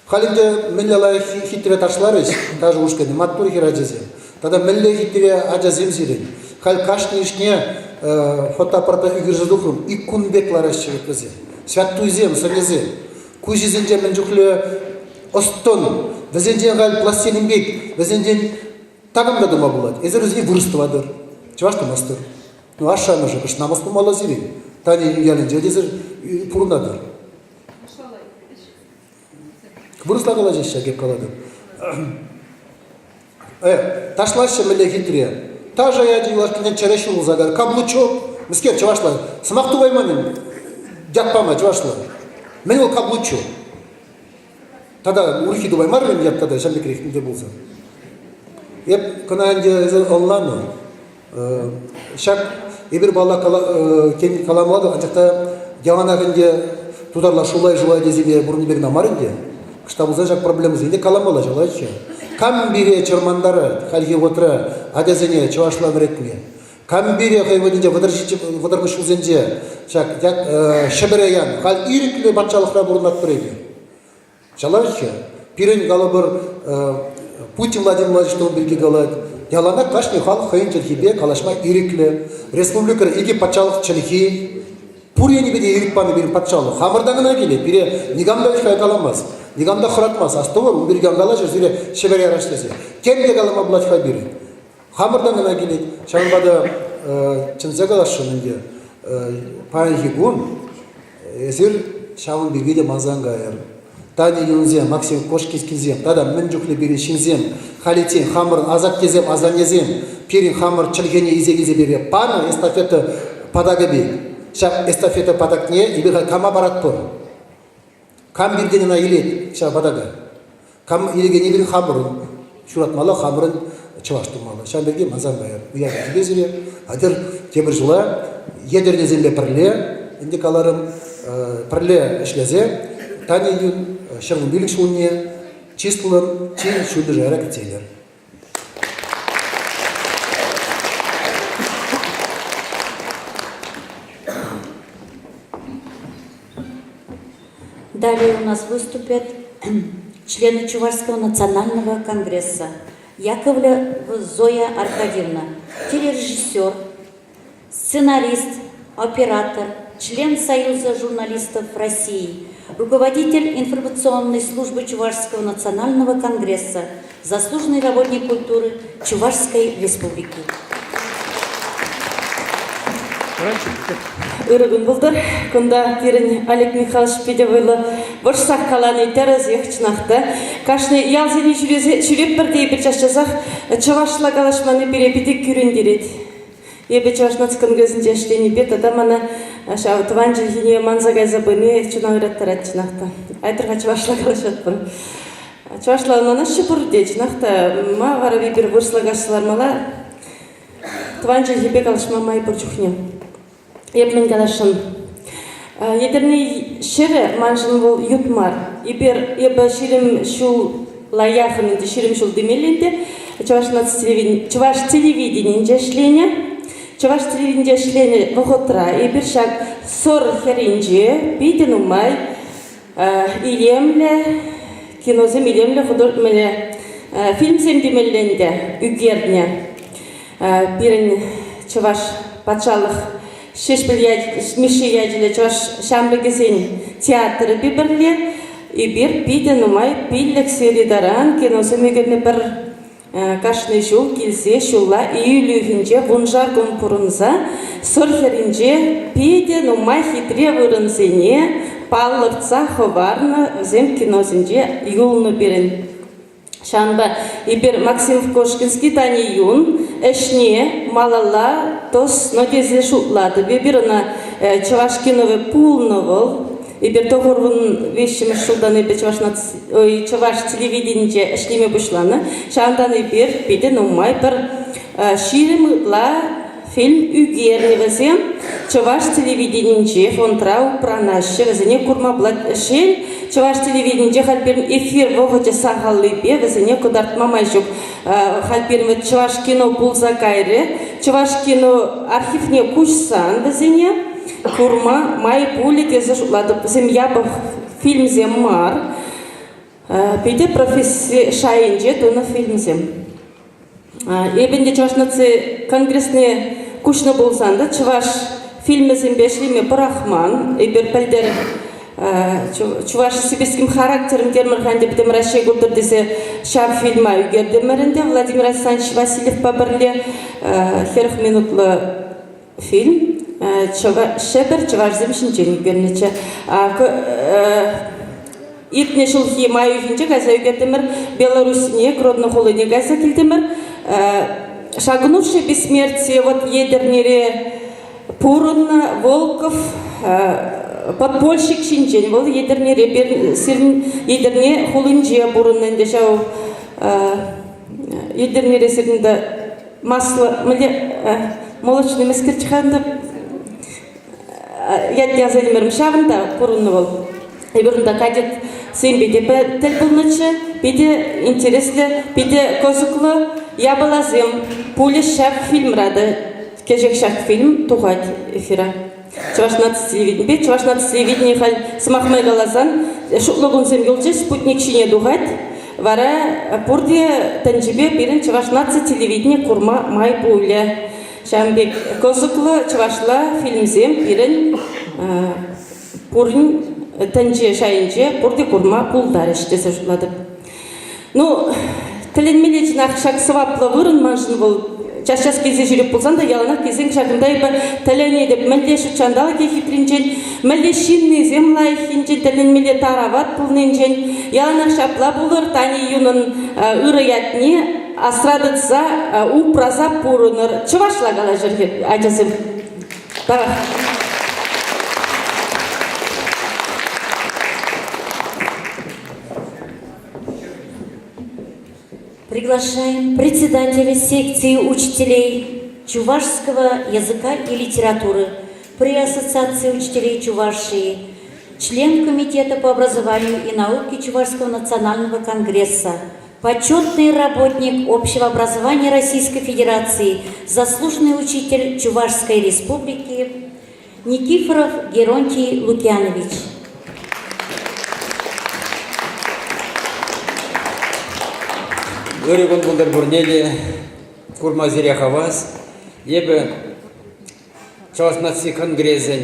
Халь ӗнтӗ мӗнле лайӑх хитре ташларӗҫ ташӑ ушкӑнӗ, маттур хӗрачасем. Тата мӗнле хитре ачасем сирӗн. Халь кашнийӗшне фотоаппарата ӳкерсе тухрӑм, ик кун пек лараҫҫӗ вӗт вӗсем. Ҫвяттуйсем, сӑнӗсем. Куҫӗсенче мӗн чухлӗ ӑс-тӑн. Вӗсенчен халь пластилин пек, вӗсенчен такам та тума пулать. Эсир вӗсене вырӑс тӑватӑр, чӑваш тумастӑр. Ну, ашшӗ-амӑшӗ кӑшт намӑс пулмалла сирӗн. Таня ялӗнче тесӗр пурӑнатӑр. Вырӑсла калаҫаҫҫӗ, эп калатӑп. Э, ташлаҫҫӗ мӗнле хитре. Ташӑ ячӗ юлашкинчен чӗре ҫурӑлса кайрӗ. Каблучок. Мӗскер чӑвашла? Сӑмах тупайман ят пама чӑвашла. Мӗн вӑл каблучок? Тата урӑххи тупаймарӑм ят тата ҫав пекрех мӗнле пулсан. Эп кӑна ӗнтӗ эсӗ ӑнланӑ. Ҫак эпир паллах тен каламалла та, анчах та яланах ӗнтӗ тутарла шулай-шулай тесе те пурӑннипе кӑна мар ӗнтӗ. Кӑшта пулса ҫак проблемӑсене те каламалла ҫавлаччӗ. Кам пире чӑрмантарать хальхи вӑхӑтра ачасене чӑвашла вӗрентме? Кам пире хӑй вӑхӑтӗнче вӑтӑрмӗш ҫулсенче ҫак Ҫӗпӗре янӑ? Халь ирӗклӗ патшалӑхра пурӑнатпӑр эпир. Ҫалаҫҫӗ. Пирӗн, калӑпӑр, Путин Владимир Владимирович тун пирки калать. Яланах кашни халӑх хӑйӗн чӗлхипе калаҫма ирӗклӗ. Республикӑра икӗ патшалӑх чӗлхи. Пур енӗпе те ирӗк панӑ пирӗн патшалӑх. Хамӑртан кӑна килет. Пире никам та ӗҫ каламасть. Никам та хӑратмасть. Астӑвӑр, ун пирки ан калаҫӑр, сире Ҫӗпӗре ярас тесе. Тем те калама пулать-ха пирӗн. Хамӑртан кӑна килет. Ҫавӑнпа та чӗнсе каласшӑн ӗнтӗ. Паянхи кун Эсир ҫавӑн пирки те манса ан кайӑр. Таня Юнсем, Максим Кошкинскисем тата мӗн чухлӗ пирӗн ҫынсем халиччен хамӑрӑн асаттесем, асаннесем пирӗн хамӑр чӗлхене илсе килсе пире панӑ эстафета патакӗ пек. Ҫак эстафета патакне эпир халь кама паратпӑр? Кам пиртен ӑна илет ҫав патака? Кам илекен эпир хамӑрӑн ҫуратмалла, хамӑрӑн чӑваш тумалла. Ҫавӑн пирки манса ан кайӑр. Уяв киле сире. Атьӑр тепӗр ҫула Етӗрнесемпе пӗрле, ӗнтӗ каларӑм, пӗрле ӗҫлесе Таня Юн 115 ҫулне чыслӑн чи ҫӳллӗ шайра кӗтсе илер. Далее у нас выступят члены Чувашского национального конгресса Яковлева Зоя Аркадьевна, телережиссер, сценарист, оператор, член Союза журналистов России, руководитель информационной службы Чувашского национального конгресса, заслуженный работник культуры Чувашской Республики. Ырӑ кун пултӑр. Кунта пирӗн Олег Михайлович питӗ вӑйлӑ вӑрҫсах калани тӗрӗсех чӑнах та. Кашни ялсене ҫӳресе ҫӳретпӗр те эпир час-часах чӑвашла калаҫманни пире питӗ кӳрентерет. Эпӗ Чӑваш наци конгресӗнче ӗҫленипе тата мана ҫав тӑван чӗлхене манса кайса пыни чуна ыраттарать чӑнах та. Айтӑр-ха чӑвашла калаҫатпӑр. Чӑвашла ӑнланаҫҫӗ пурте, чӑнах та. Ма вара эпир вырӑсла калаҫса лармалла? Тӑван чӗлхепе калаҫма май пур чухне. Эп мӗн каласшӑн? Етӗрне ҫӗрӗ маншӑн вӑл ют мар. Эпир, эпӗ 20 ҫул яхӑн ӗнтӗ, 20 ҫул темелле ӗнтӗ, Чӑваш наци телевидени, Чӑваш телевиденийӗнче ӗҫленӗ. Чӑваш телевиденийӗнче ӗҫленӗ вӑхӑтра эпир ҫак Сӑр хӗрринче питӗ нумай илемлӗ киносем, илемлӗ художественнӑй фильмсем темелле ӗнтӗ ӳкернӗ. Пирӗн Чӑваш патшалӑх Ҫеҫпӗл Мишши ячӗллӗ чӑваш ҫамрӑкӗсен театрӗпе пӗрле эпир питӗ нумай пиллӗк сери таран киносем ӳкернӗ пӗр кашни ҫул килсе ҫулла июль уйӑхӗнче вуншар кун пурӑнса Сӑр хӗрринче питӗ нумай хитре вырӑнсене палӑртса хӑварнӑ вӗсем киносенче юлнӑ пирӗн. Ҫавӑнпа эпир Максим Кошкинский Тани Юн ӗҫне малалла тӑснӑ тесе шутлатӑп. Эпир ӑна чӑваш киновӗ пулнӑ вӑл. Эпир 95-мӗш ҫултан эпир чӑваш, ой, чӑваш телевиденинче ӗҫлеме пуҫланӑ. Ҫавӑнтан эпир питӗ нумай пӗр 20 ытла Фильм ӳкернӗ вӗсем чӑваш телевиденинче фондра упранаҫҫӗ, вӗсене курма пулать. Шел, чӑваш телевиденинче халь пирӗн эфир вӑхӑчӗ сахаллипе вӗсене кӑтартма май ҫук. Халь пирӗн вӗт чӑваш кино пулса кайрӗ. Чӑваш кино архивне куҫсан вӗсене курма май пулӗ тесе шутлатӑп. Вӗсем япӑх фильмсем мар. Питӗ професси шайӗнче тунӑ фильмсем. Эпӗ ӗнтӗ Чӑваш наци конгресне куҫнӑ пулсан та чӑваш фильмӗсемпе ӗҫлеме пӑрахман. Эпир пӗлтӗр Чуваш сибирским характером термӗр-ха ӗнтӗ Пӗтӗм Раҫҫей култӑр тесе ҫав фильма ӳкертӗмӗр ӗнтӗ Владимир Александрович Васильевпа пӗрле 40 минутлӑ. фильм Ҫӗпӗр чӑвашсем ҫинчен ӳкернӗччӗ. Иртнӗ ҫулхи май уйӑхӗнче кайса ӳкертӗмӗр. Белоруссине, Гродно хулине кайса килтӗмӗр. Шагнувший бессмертие вот Етӗрнере пурӑннӑ Волков подпольщик ҫинчен. Вӑл Етӗрнере, сирӗн Етӗрне хулинче пурӑннӑ ӗнтӗ ҫав Етӗрнере сирӗн те масло, мӗнле молочный мӗскерччӗ-ха ӗнтӗ ятне аса илмерӗм. Ҫавӑнта пурӑннӑ вӑл. Эпир унта кадетсемпе те тӗл пулнӑччӗ. Питӗ интереслӗ, питӗ кӑсӑклӑ япаласем пулӗҫ ҫак фильмра та. Кӗҫех ҫак фильм тухать эфира. Чӑваш наци телевиденипе. Чӑваш наци телевидени халь, сӑмах май каласан, шутлӑ кунсем юлчӗҫ, спутник ҫине тухать. Вара пурте тӗнчипе пирӗн Чӑваш наци телевидени курма май пулӗ. Ҫавӑн пек кӑсӑклӑ чӑвашла фильмсем пирӗн пурин тӗнче шайӗнче пурте курма пултарӗҫ тесе шутлатӑп. Ну, тӗлӗнмелле чӑнах ҫак сӑваплӑ вырӑн маншӑн вӑл час-час килсе ҫӳреп пулсан та яланах килсен ҫакӑнта эпӗ тӗлӗнетӗп. Мӗнле ҫутҫанталӑкӗ хитринчен, мӗнле ҫыннисем лайӑххинчен, тӗлӗнмелле тарават пулнинчен. Яланах ҫапла пулӑр, Тани Юнӑн ырӑ ятне асра тытса, упраса пурӑнӑр. Чӑвашла калаҫӑр, ачасем. Тавах. Приглашаем председателя секции учителей чувашского языка и литературы при Ассоциации учителей Чувашии, член Комитета по образованию и науке Чувашского национального конгресса, почетный работник общего образования Российской Федерации, заслуженный учитель Чувашской Республики Никифоров Геронтий Лукьянович. Ырӑ кун пултӑр пурне те. Курма сире хавас. Эпӗ Чӑваш наци конгресӗн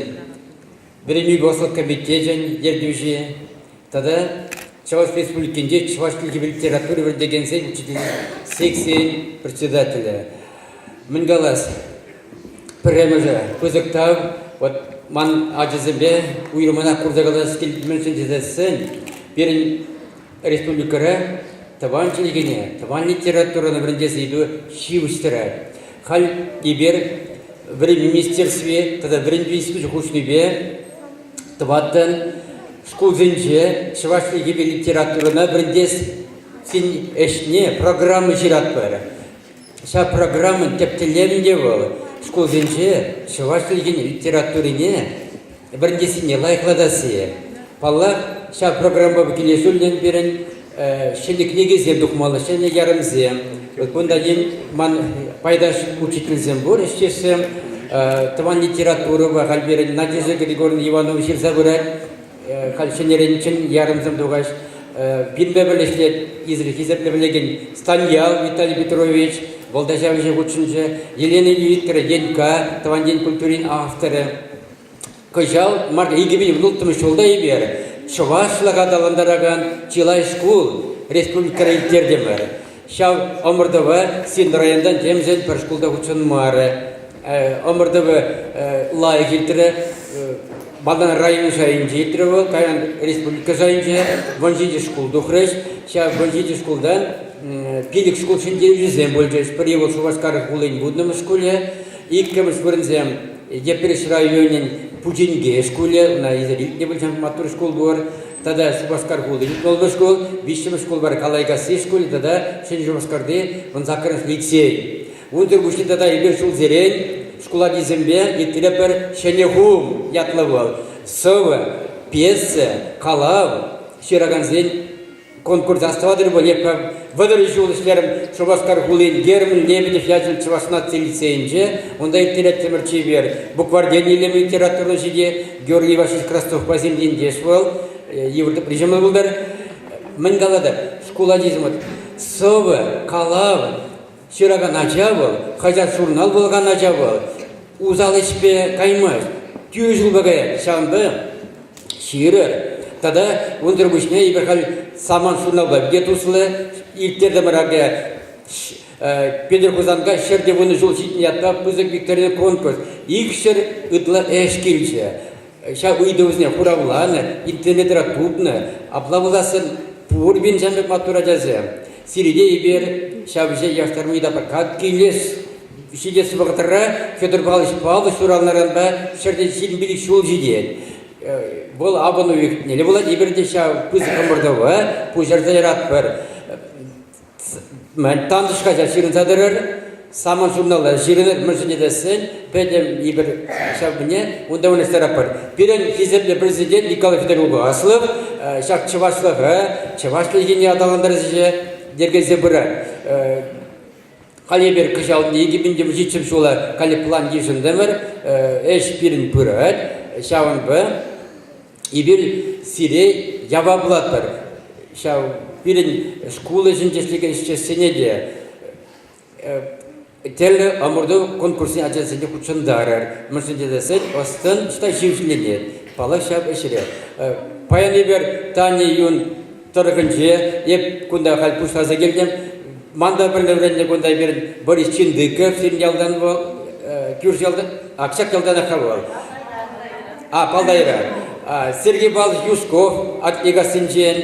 вӗренӳ ӑслӑх комитечӗн ертӳҫи тата Чӑваш Республикинче чӑваш чӗлхипе литература вӗрентекенсен учитель секцийӗн председателӗ. Мӗн калас, пӗрремӗшӗ пысӑк тав. Вот ман ачасемпе уйрӑммӑнах курса калас килет, мӗншӗн тесессӗн пирӗн республикӑра тӑван чӗлхене, тӑван литературӑна вӗрентес ыйту ҫивӗч тӑрать. Халь эпир вӗренӳ министерстви тата вӗрентӳ институчӗ хушнипе тӑваттӑн шкулсенче чӑваш чӗлхипе литературӑна вӗрентессин ӗҫне программа ҫыратпӑр. Ҫав программӑн тӗп тӗллевӗ те вӑл шкулсенче чӑваш чӗлхин литературине вӗрентессине лайӑхлатасси. Паллах, ҫав программӑпа килӗшӳллӗн пирӗн ҫӗнӗ кӗнекесем тухмалла, ҫӗнӗ ярӑмсем. Кунта ман пайташ учительсем пур, ӗҫтешсем. Тӑван литературӑпа халь пирӗн Надежда Григорьевна Иванова ҫырса пырать. Халь ҫӗнӗрен чӗн ярӑмсем тухаҫ. Пирӗнпе пӗрле ӗҫлет хисеплӗ пӗлекен Станьял Виталий Петрович, вӑл та ҫав ӗҫе хутшӑнчӗ. Елена Викторовна Енька, тӑван ен культурин авторӗ. Кӑҫал март 2016 ҫулта эпир чӑвашлӑх аталантаракан чылай шкул республикӑра ирттертӗмӗр. Ҫав ӑмӑртӑва сирӗн районтан темшӗн пӗр шкул та хутшӑнмарӗ. Ӑмӑртӑвӗ лайӑх иртрӗ. Малтан район шайӗнче иртрӗ вӑл, кайран республика шайӗнче. 17 шкул тухрӗҫ. Ҫав 17 шкултан пилӗк шкул ҫӗнтерӳҫӗсем пулчӗҫ. Пӗри вӑл Шупашкар хулин вуннӑмӗш шкулӗ, иккӗмӗш вырӑнсем Йӗпреҫ районӗн Пучинке шкулӗ, ӑна илтнӗ пулсан маттур шкул пур, тата Шупашкар хулин вӑл шкул, виҫҫӗмӗш шкул вара Калайкасси шкулӗ тата Ҫӗнӗ Шупашкарти 18-мӗш лицей. Унсӑр пуҫне тата эпир ҫулсерен шкул ачисемпе ирттеретпӗр Ҫӗнӗ хум ятлӑ вӑл. Сӑвӑ, пьеса, калав ҫыракансен конкурса астӑватӑр пуль. Эпӗ 30 ҫул ӗҫлерӗм Шупашкар хулин Герман Лебедев ячӗллӗ Чӑваш наци лицейӗнче. Унта ирттереттӗмӗр чипер букварьтен илемлӗ литература ҫити Георгий Иванович Красновпа ентеш вӑл. Йывӑр тӑпри ҫӑмӑл пултӑр. Мӗн калатӑр? Шкул ачисем вот сӑвӑ, калав ҫыракан ача вӑл, хаҫат-журнал вулакан ача вӑл усал ӗҫпе каймасть, тӳрӗ ҫулпа каять. Ҫавӑнпа ҫырӑр. Тата унсӑр пуҫне эпир халь Саман журналпа питӗ туслӑ ирттертӗмӗр акӑ. Петӗр Хусанкай ҫӗрте вунӑ ҫул ҫитнӗ ятпа пысӑк викторина конкурс 200 ытла ӗҫ килчӗ. Ҫав ыйтӑвӗсене хуравланӑ, интернетра тупнӑ. Апла пулсассӑн пур пин ҫамрӑк маттур ачасем. Сире эпир ҫав ӗҫе яштарма ыйтатпӑр. Как килес ҫитес вӑхӑтра Федор Павлович Павлов ҫуралнӑранпа ҫӗрте 25 ҫул ҫитет. Вӑл авӑн уйӑхне пулать, эпир те ҫав пысӑк ӑмӑртӑва пуҫарса яратпӑр. Тантӑш хаҫат ҫырӑнса тӑрӑр, Саман журнала ҫырӑнӑр, мӗншӗн тесен пӗтӗм эпир ҫав куне унта вырнаҫтаратпӑр. Пирӗн хисеплӗ президент Николай Федорович Угаслов ҫак чӑвашлӑха, чӑваш чӗлхине аталантарас ӗҫе йӗркелесе пырать. Халь эпир кӑҫал 2007 ҫула халӗ план йышӑнтӑмӑр, ӗҫ пирӗн пырать, ҫавӑнпа Эпир сире яваплатпӑр. Ҫав пирӗн шкул ӗҫӗнче ӗҫлекен ӗҫченсене те тӗрлӗ ӑмӑрту конкурсне ачасене хутшӑнтарӑр. Мӗншӗн тесен ӑс-тӑн ӑҫта ҫивӗчленет, паллах, ҫав ӗҫре. Паян эпир Таня Юн тӑрӑхӗнче, эп кунта халь пуҫласа килтӗм. Ман та пӗрле вӗреннӗ кунта пирӗн Борис Чиндыков, сирӗн ялтан вӑл, кӳршӗ ялтан, а ҫак ялтанах-ха вӑл. А, Палтайра. Сергей Павлович Юсков Атикассинчен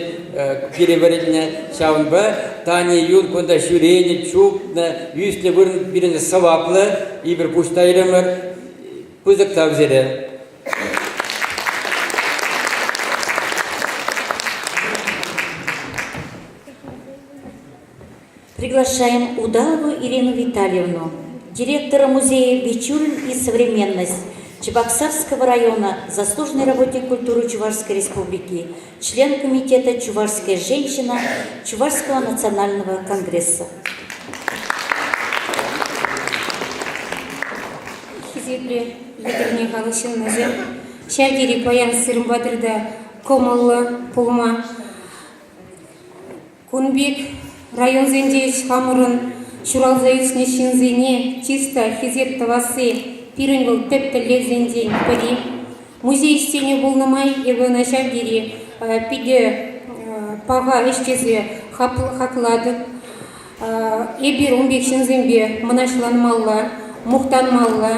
пире вӗреннӗ. Ҫавӑнпа Таня Юн кунта ҫӳренӗ, чупнӑ, ӳснӗ вырӑн пирӗн сӑваплӑ. Эпир пуҫ тайрӑмӑр. Пысӑк тав сире. Приглашаем Удалову Ирину Витальевну, директора музея «Бичурин и современность» Чебоксарского района, заслуженный работник культуры Чувашской Республики, член комитета «Чувашская женщина» Чувашского национального конгресса. Хисеплӗ Етӗрне халӑх ҫыннисем, ҫав тери паян сирӗн патӑрта кӑмӑллӑ пулма Кун пек районсенче хамӑрӑн ҫуралса ӳснӗ ҫынсене чыс та хисеп тӑвасси пирӗн вӑл тӗп тӗллевсенчен пӗри. Музей ӗҫченӗ пулнӑ май эпӗ ӑна ҫав тери питӗ паха ӗҫ тесе хаклатӑп. Эпир ун пек ҫынсемпе мӑнаҫланмалла, мухтанмалла.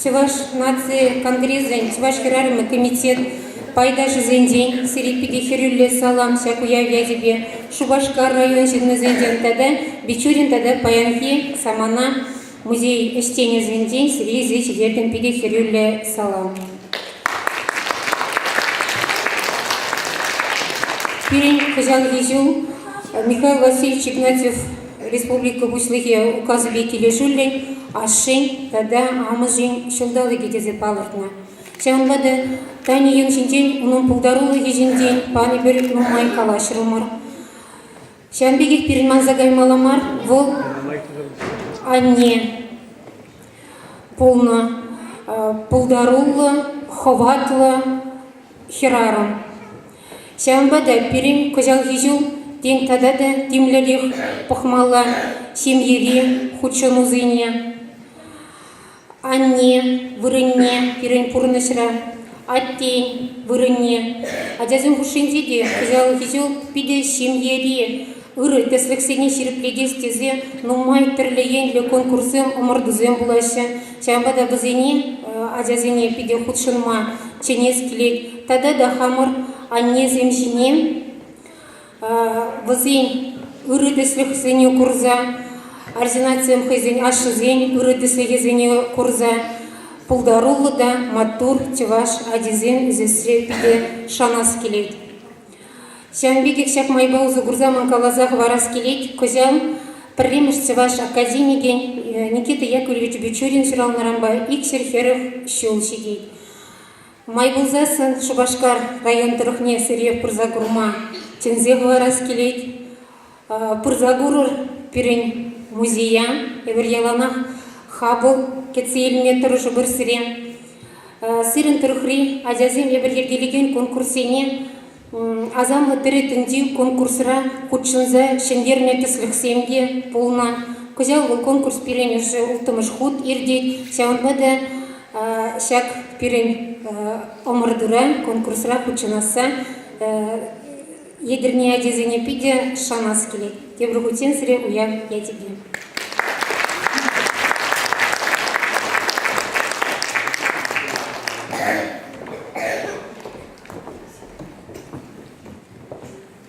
Чӑваш наци конгресӗн Чӑваш хӗрарӑмӗ комитет пайташӗсенчен сире питӗ хӗрӳллӗ салам ҫак уяв ячӗпе Шупашкар район ҫыннисенчен тата Бичурин тата паянхи самана музей ӗҫченӗсенчен сире илсе ҫитертӗм питӗ хӗрӳллӗ салам. Пирӗн кӑҫалхи ҫул Михаил Васильевич Игнатьев Республика Пуҫлӑхӗ указӗпе килӗшӳллӗн ашшӗн тата амӑшӗн ҫулталӑкӗ тесе палӑртнӑ. Ҫавӑнпа та Таня Юн ҫинчен, унӑн пултарулӑхӗ ҫинчен панипӗр нумай калаҫрӑмӑр. Ҫавӑн пекех пирӗн манса каймалла мар, вӑл анне пулнӑ пултаруллӑ, хӑватлӑ хӗрарӑм. Ҫавӑнпа та пирӗн кӑҫалхи ҫул тен тата та тимлӗрех пӑхмалла ҫемьери хутшӑнусене. Анне вырӑнне пирӗн пурнӑҫра, аттен вырӑнне. Ачасем хушшинче те кӑҫалхи ҫул питӗ ҫемьери ырӑ тӗслӗхсене ҫирӗплетес тесе нумай тӗрлӗ енлӗ конкурссем, ӑмӑртусем пулаҫҫӗ. Ҫавӑнпа та вӗсене ачасене питӗ хутшӑнма чӗнес килет. Тата та хамӑр аннесем ҫине вӗсен ырӑ тӗслӗхсене курса, арҫын атьсем хӑйсен ашшӗсен ырӑ тӗслӗхӗсене курса пултаруллӑ та маттур чӑваш ачисем ӳсессе питӗ шанас килет. Ҫавӑн пекех ҫак майпа усӑ курса ман каласа хӑварас килет, кӑҫал пӗрремӗш чӑваш академикӗн Никита Яковлевич Бичурин ҫуралнӑранпа 240 ҫул ҫитет. Май пулсассӑн Шупашкар район тӑрӑхне сире пырса курма чӗнсе хӑварас килет. Пырса курӑр пирӗн музея. Эпир яланах хапӑл кӗтсе илме тӑрӑшӑпӑр сире. Сирӗн тӑрӑхри ачасем эпир йӗркелекен конкурссене Асамлӑ тӗрӗ тӗнчи конкурсра хутшӑнса ҫӗнтернӗ тӗслӗхсем те пулнӑ. Кӑҫал вӑл конкурс пирӗн уже улттӑмӗш хут иртет. Ҫавӑнпа та ҫак пирӗн ӑмӑртура, конкурсра хутшӑнасса. Етӗрне ачисене питӗ шанас килет. Тепӗр хутчен сире уяв ячӗпе.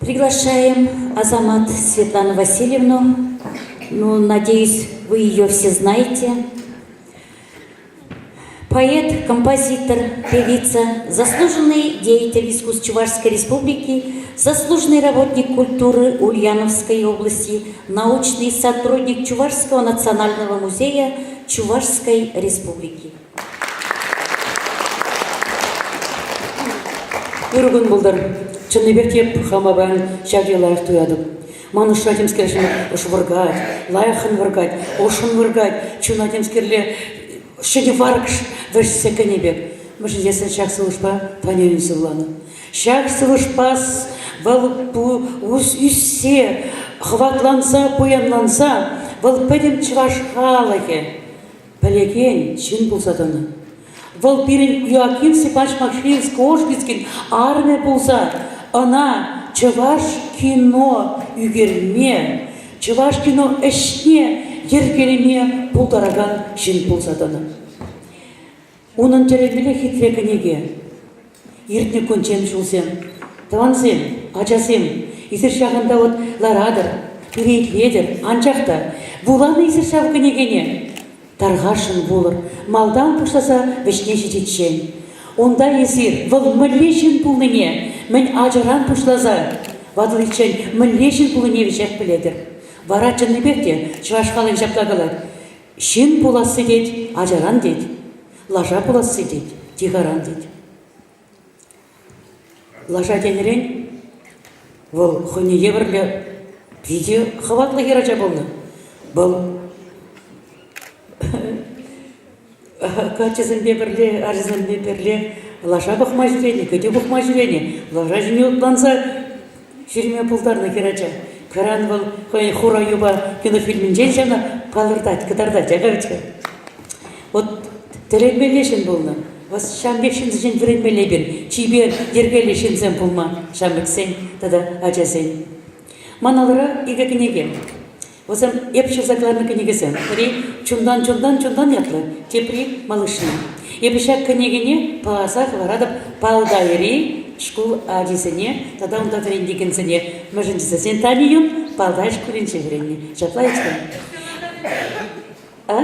Приглашаем Азамат Светлану Васильевну. Ну, надеюсь, вы ее все знаете. Поэт, композитор, певица, заслуженный деятель искусств Чувашской Республики, заслуженный работник культуры Ульяновской области, научный сотрудник Чувашского национального музея Чувашской Республики. Ырӑ кун пултӑр. Чӑннипех те хама паян ҫав тери лайӑх туятӑп. Ман ӑшра темскер ӑш вӑркать, лайӑххӑн вӑркать, ӑшшӑн вӑркать, чуна темскерле ҫӗнӗ варкӑш вӗҫсе кӗнӗ пек. Мӗншӗн тесен ҫак сывлӑшпа Таня сывланӑ. Ҫак сывлӑшпа вӑл ӳссе, хӑватланса, пуянланса вӑл пӗтӗм чӑваш халӑхӗ пӗлекен ҫын пулса тӑнӑ. Вӑл пирӗн Иоаким Степанович Максимович-Кошкинскин арӑмӗ пулса ӑна чӑваш кино ӳкерме, чӑваш кино ӗҫне йӗркелеме пултаракан ҫын пулса тӑнӑ. Унӑн тӗлӗнмелле хитре кӗнеке. Иртнӗ кунччен ҫулсем. Тӑвансем, ачасем, эсир ҫакӑнта вот ларатӑр, пире итлетӗр, анчах та вуланӑ эсир ҫав кӗнекене. Тархасшӑн вулӑр, малтан пуҫласа вӗҫне ҫитиччен. Унта эсир вӑл мӗнле ҫын пулнине, мӗн ачаран пуҫласа ватӑличчен мӗнле ҫын пулнине веҫех пӗлетӗр. Вара чӑннипех те чӑваш халӑхӗ ҫапла калать: Ҫын пуласси тет, ачаран тет, лаша пуласси тет, тихаран тет. Лаша тенӗрен вӑл хӑйне евӗрлӗ питӗ хӑватлӑ хӗрача пулнӑ. Вӑл каччӑсемпе пӗрле, ачасемпе пӗрле лаша пӑхма ҫӳренӗ, кӗтӳ пӑхма ҫӳренӗ, лаша ҫине утланса ҫӳреме пултарнӑ хӗрача. Кайран вӑл хӑйӗн Хура юпа кинофильмӗнчен ҫавна палӑртать, кӑтартать, ага Вот тӗлӗнмелле ҫын пулнӑ. Вот ҫавӑн пек ҫынсенчен вӗренмелле эпир. Чипер, йӗркеллӗ ҫынсем пулма ҫамрӑксен тата ачасен. Ман алӑра икӗ кӗнеке. Вӗсем эп ҫырса кӑларнӑ кӗнекесем. Пӗри «Чунтан, чунтан, чунтан» ятлӑ, тепри «Малышня». Эпӗ ҫак кӗнекене пӑхаса хӑваратӑп Палтайри шкул ачисене тата унта вӗрентекенсене. Мӗншӗн тесен Таня Юн Палтай шкулӗнче вӗреннӗ. Ҫапла ӗҫлӗ. А?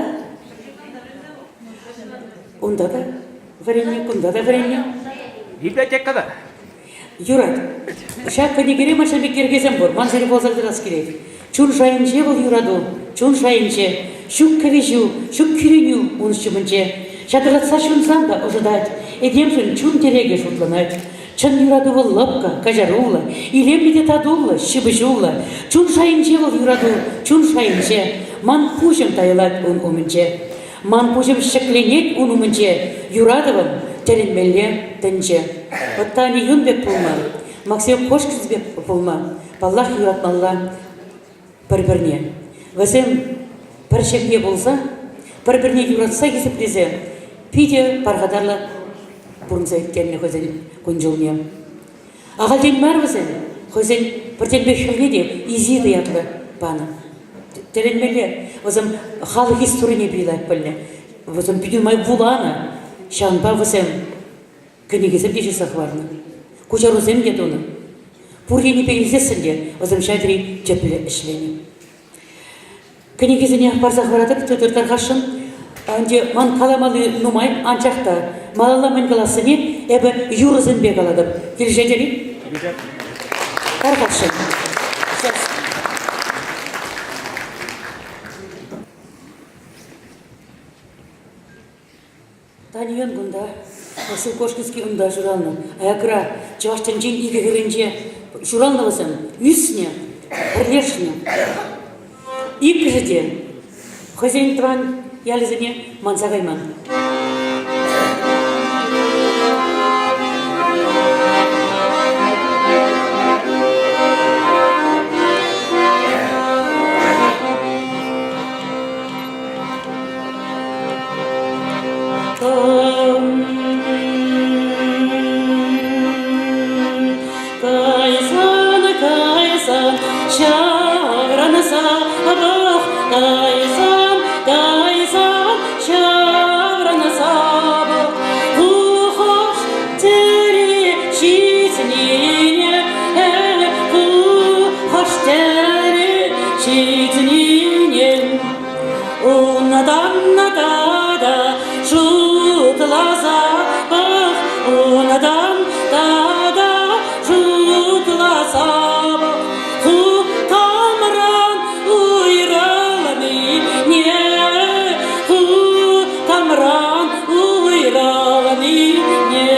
Унта та вӗреннӗ, кунта та вӗреннӗ. Библиотекада. Юрать. Ҫак кӗнекере ман ҫав пек йӗркесем пур. Ман сире вуласа кӑтартас килет. Чун шайӗнче вӑл юрату, чун шайӗнче. Ҫук кӗвӗҫӳ, ҫук кӳренӳ ун ҫумӗнче. Ҫатӑрлатса ҫунсан та ӑшӑтать. Этемшӗн чун тӗрекӗ шутланать. Чӑн юрату вӑл лӑпкӑ, каҫаруллӑ, илемлӗ те татуллӑ, ҫыпӑҫуллӑ. Чун шайӗнче вӑл юрату, чун шайӗнче. Ман пуҫӑм тайӑлать ун умӗнче. Ман пуҫӑм ҫӗкленет ун умӗнче, юратӑвӑм тӗлӗнмелле тӗнче. Вӑт Таня Юн пек пулма, Максим Кошкин пек пулма, паллах, юратмалла пӗр-пӗрне. Вӗсем пӗр ҫемье пулса, пӗр-пӗрне юратса хисеплесе питӗ пархатарлӑ пурӑнса ирттернӗ хӑйсен кун-ҫулне. Ахальтен мар вӗсем хӑйсен пӗртен-пӗр хӗрне те Изида ятлӑ панӑ. Тӗлӗнмелле, вӗсем халӑх историне пит пӗлнӗ. Вӗсем питӗ нумай вуланӑ. Ҫавӑнпа вӗсем кӗнекесем те ҫырса хӑварнӑ, куҫарусем те тунӑ. Пур енӗпе илсессӗн те вӗсем ҫав тери тӗплӗ ӗҫленӗ. Кӗнекесене парса хӑваратӑп, тытӑр тархасшӑн. Ӗнтӗ ман каламалли нумай, анчах та малалла мӗн калассине эпӗ юрӑсемпе калатӑп. Килӗшетӗр-и? Тархасшӑн. Таньӑн кунта Василий Кошкинский унта ҫуралнӑ. Аякра, чӑваш тӗнчин икӗ хӗрринче ҫуралнӑ вӗсем, ӳснӗ, пӗрлешнӗ. Иккӗшӗ те хӑйсен тӑван ялӗсене манса кайман. Кайсан Унтан тата шутласа пӑх, унтан тата шутласа пӑх. Ху камран уйрӑлнине, ху камран уйрӑлнине.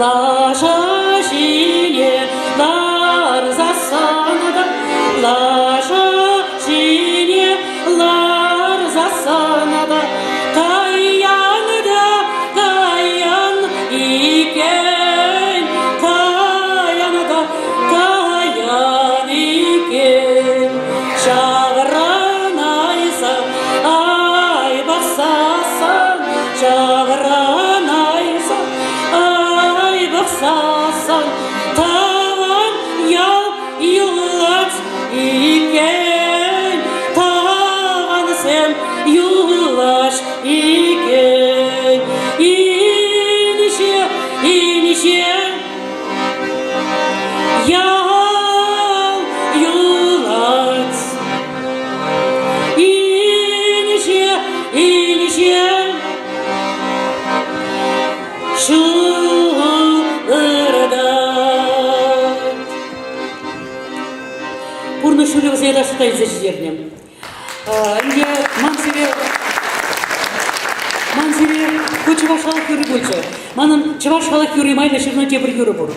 Лаша ҫине ларсассӑн та, лаша ҫине ларсассӑн та, каян та каян иккен, каян та каян иккен. Ҫаврӑнайса ай пӑхсассӑн, ҫаврӑнайса ай пӑхсассӑн, тӑван ял юлать иккен, тӑвансем юлаҫ иккен. Инҫе, инҫе ял юлать. Инҫе, инҫе ҫул ыртать. Пурнӑҫ ҫулӗ вӗсене таҫта илсе ҫитернӗ. Ӗнтӗ ман сире ман сире ку чӑваш халӑх юрри пулчӗ. Манӑн чӑваш халӑх юрри майлӑ ҫырнӑ тепӗр юрӑ пур.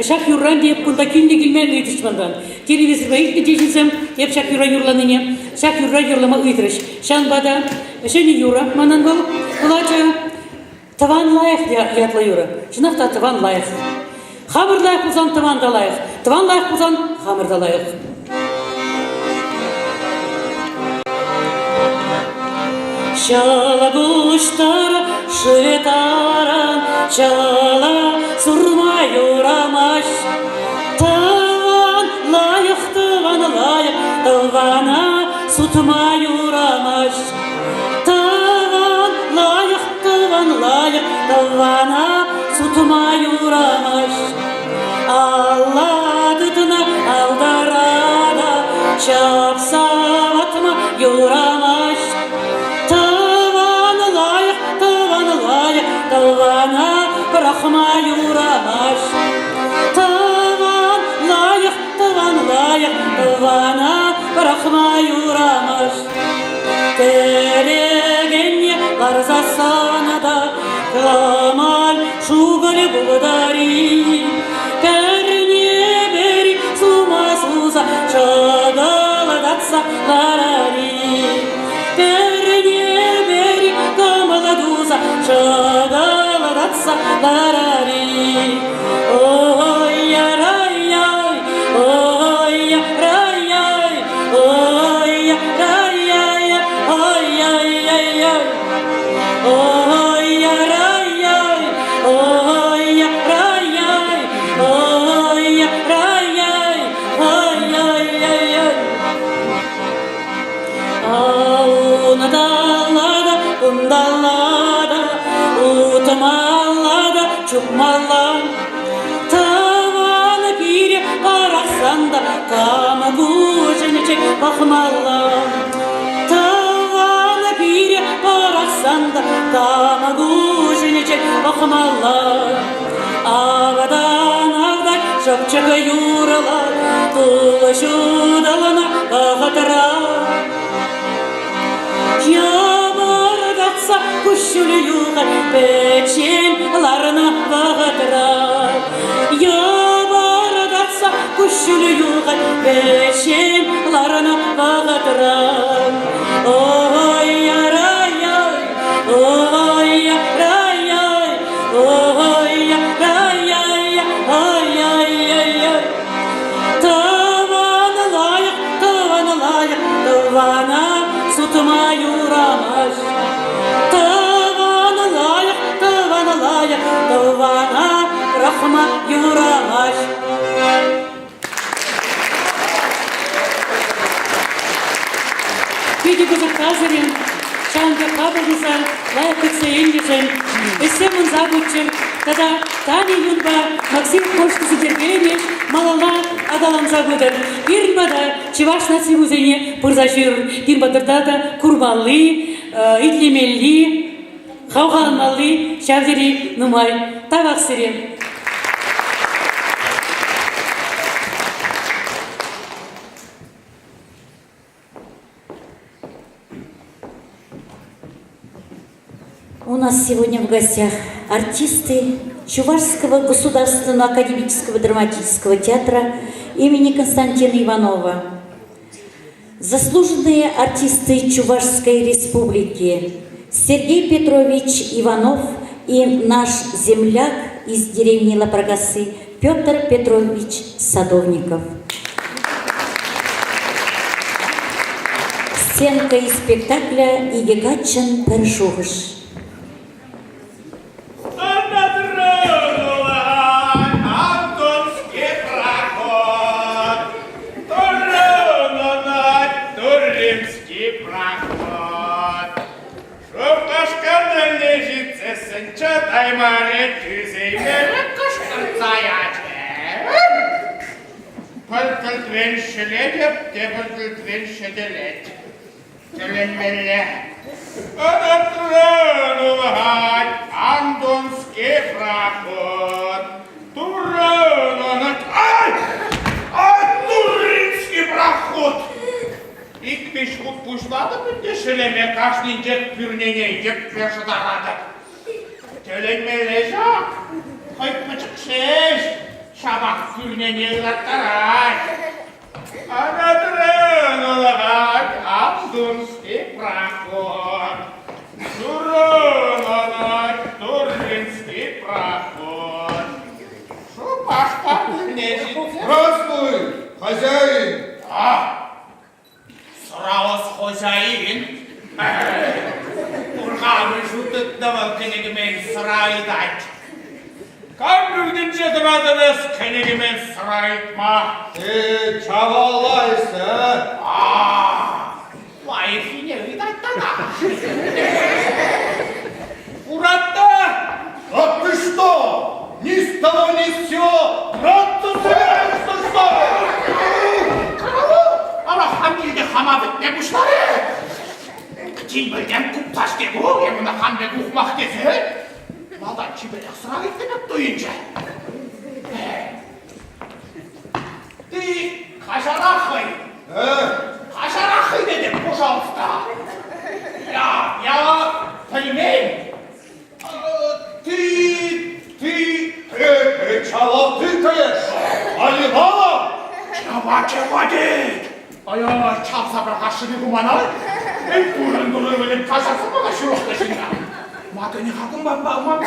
Ҫак юрран те эп кунта килнӗ килмен ыйтрӗҫ манран. Телевизорпа илтнӗ те ҫынсем эп ҫак юрра юрланине, ҫак юрра юрлама ыйтрӗҫ. Ҫавӑнпа та ҫӗнӗ юрӑ манӑн вӑл пулатчӗ. Тӑван лайӑх ятлӑ юрӑ. Чӑнах та тӑван лайӑх. Хамӑр лайӑх пулсан тӑван та лайӑх. Тӑван лайӑх пулсан хамӑр та лайӑх. Ҫӑлкуҫ тӑршшӗ таран ҫӑла сурма юрамасть. Тӑван лайӑх, тӑван лайӑх, тӑвана сутма юрамасть. Тӑван лайӑх, тӑван лайӑх, тӑвана сутма юрамасть. Алла тытнӑ алтара та ҫапса ватма юрамасть. Тӑван лайӑх, тӑван лайӑх, тӑвана пӑрахма юрамасть. Тӑван лайӑх, тӑван лайӑх, тӑвана пӑрахма юрамасть. Кӗрекене ларсассӑн та кӑмаль шукӑль пултари. Пӗрне-пӗри сума суса шӑкӑлтатса ларари. Пӗрне-пӗри кӑмӑл туса шӑкӑлтатса ларари. Ой-яр-ай-яй, ой-яр-ай-яй, ой-яр-ай-яй, ой-яй-яй-яй. Ой-яр-ай-яй, ой-яр-ай-яй, ой-яр-ай-яй, ой-яй-яй-яй. Унталла та, кунталла та, утмалла та, чупмалла. Тӑван пире пӑрахсан та кам куҫӗнчен пӑхмалла. Тӑван пире пӑрахсан та кам куҫӗнчен пӑхмалла. Автан автан шӑпчӑк юрлать, тул ҫутӑлнӑ вӑхӑтра. Йӑмӑртатса куҫҫуль юхать пӗччен ларнӑ вӑхӑтра. Йӑмӑртатса куҫҫуль юхать пӗччен ларнӑ вӑхӑтра. Ой-яр-ай-яй, ой-яр-ай-яй, ой-яр-ай-яй, ай-яй-яй-яй. Тӑван лайӑх, тӑван лайӑх, тӑвана сутма юрамасть. Тӑван лайӑх, тӑван лайӑх, тӑвана пӑрахма юрамасть. Питӗ пысӑк тав сире, ҫавӑн пек хапӑл туса лайӑх кӗтсе илнӗшӗн. Ӗҫсем ӑнса пыччӑр. Тата Таня Юнпа Максим Кошкин йӗркеленӗ ӗҫ малалла аталанса пытӑр. Пирӗн пата Чӑваш наци музейне пырса ҫӳрӗр. Пирӗн патӑрта та курмалли, итлемелли, хавхаланмалли ҫав тери нумай. Тавах сире! У нас сегодня в гостях артисты Чувашского государственного академического драматического театра имени Константина Иванова, заслуженные артисты Чувашской республики Сергей Петрович Иванов и наш земляк из деревни Лапрагасы Петр Петрович Садовников. Сценка из спектакля «Икӗ каччӑн пӗр шухӑш». Шупашкартан ҫитсессӗн чӑтаймарӗ, тӳсеймерӗ, кӑшкӑрса ячӗ. Пӗр тӗлтрен ҫӗлетӗп, тепӗр тӗлтрен ҫӗтӗлет. Тӗлӗнмелле. Ӑнатран улӑхать Антонский проход. Туррӑн ӑнать. Ай! Ай, Туринский проход! Ик-виҫ хут пуҫлатӑп ӗнтӗ ҫӗлеме кашнинчех пӳрнене йӗппе шӑтаратӑп. Тӗлӗнмелле ҫак, хӑй пӗчӗк ҫеҫ, ҫапах пӳрнене ыраттарать. Анатран улӑхать Абдунский проход. Туррӑн ӑнать Турринский проход. Шупашкар тӗлне ҫитсе... Здравствуй, хозяин! А, Сӑравӑс хозяин. Урхамӑн ҫут тытнӑ вӑл кӗнекемен сӑра ыйтать. Кам пӳртӗнче тӑратӑн эс кӗнекемен сӑра ыйтма? Ты чавалайся, а? Лайӑххине ыйтать тата. Уратта! А ты что? Ни с того ни с сего драться собираешься, что ли? Ара хам килте хама пӗтме пуҫларӗ. Тин пӗлтем купцашке ку, эп ӑна хам пек ухмах тесе. Малтан чиперех сӑра ыйтнӑ пек туйӑнчӗ. Ты каҫарах хӑй. Каҫарах хӑй тетӗп, пожалуйста. Я, я пӗлмен. Ты, ты, ты, чего тыкаешь? Алибала? Чава, чава тет. Ай-ай, чавса пӑрахасшӑн-и ку мана? Эй, вырӑн-вырӑн вӗлеп каҫарса мана ҫурӑхнӑ ҫынна. Ма кӗнӗ-ха кунпа ман?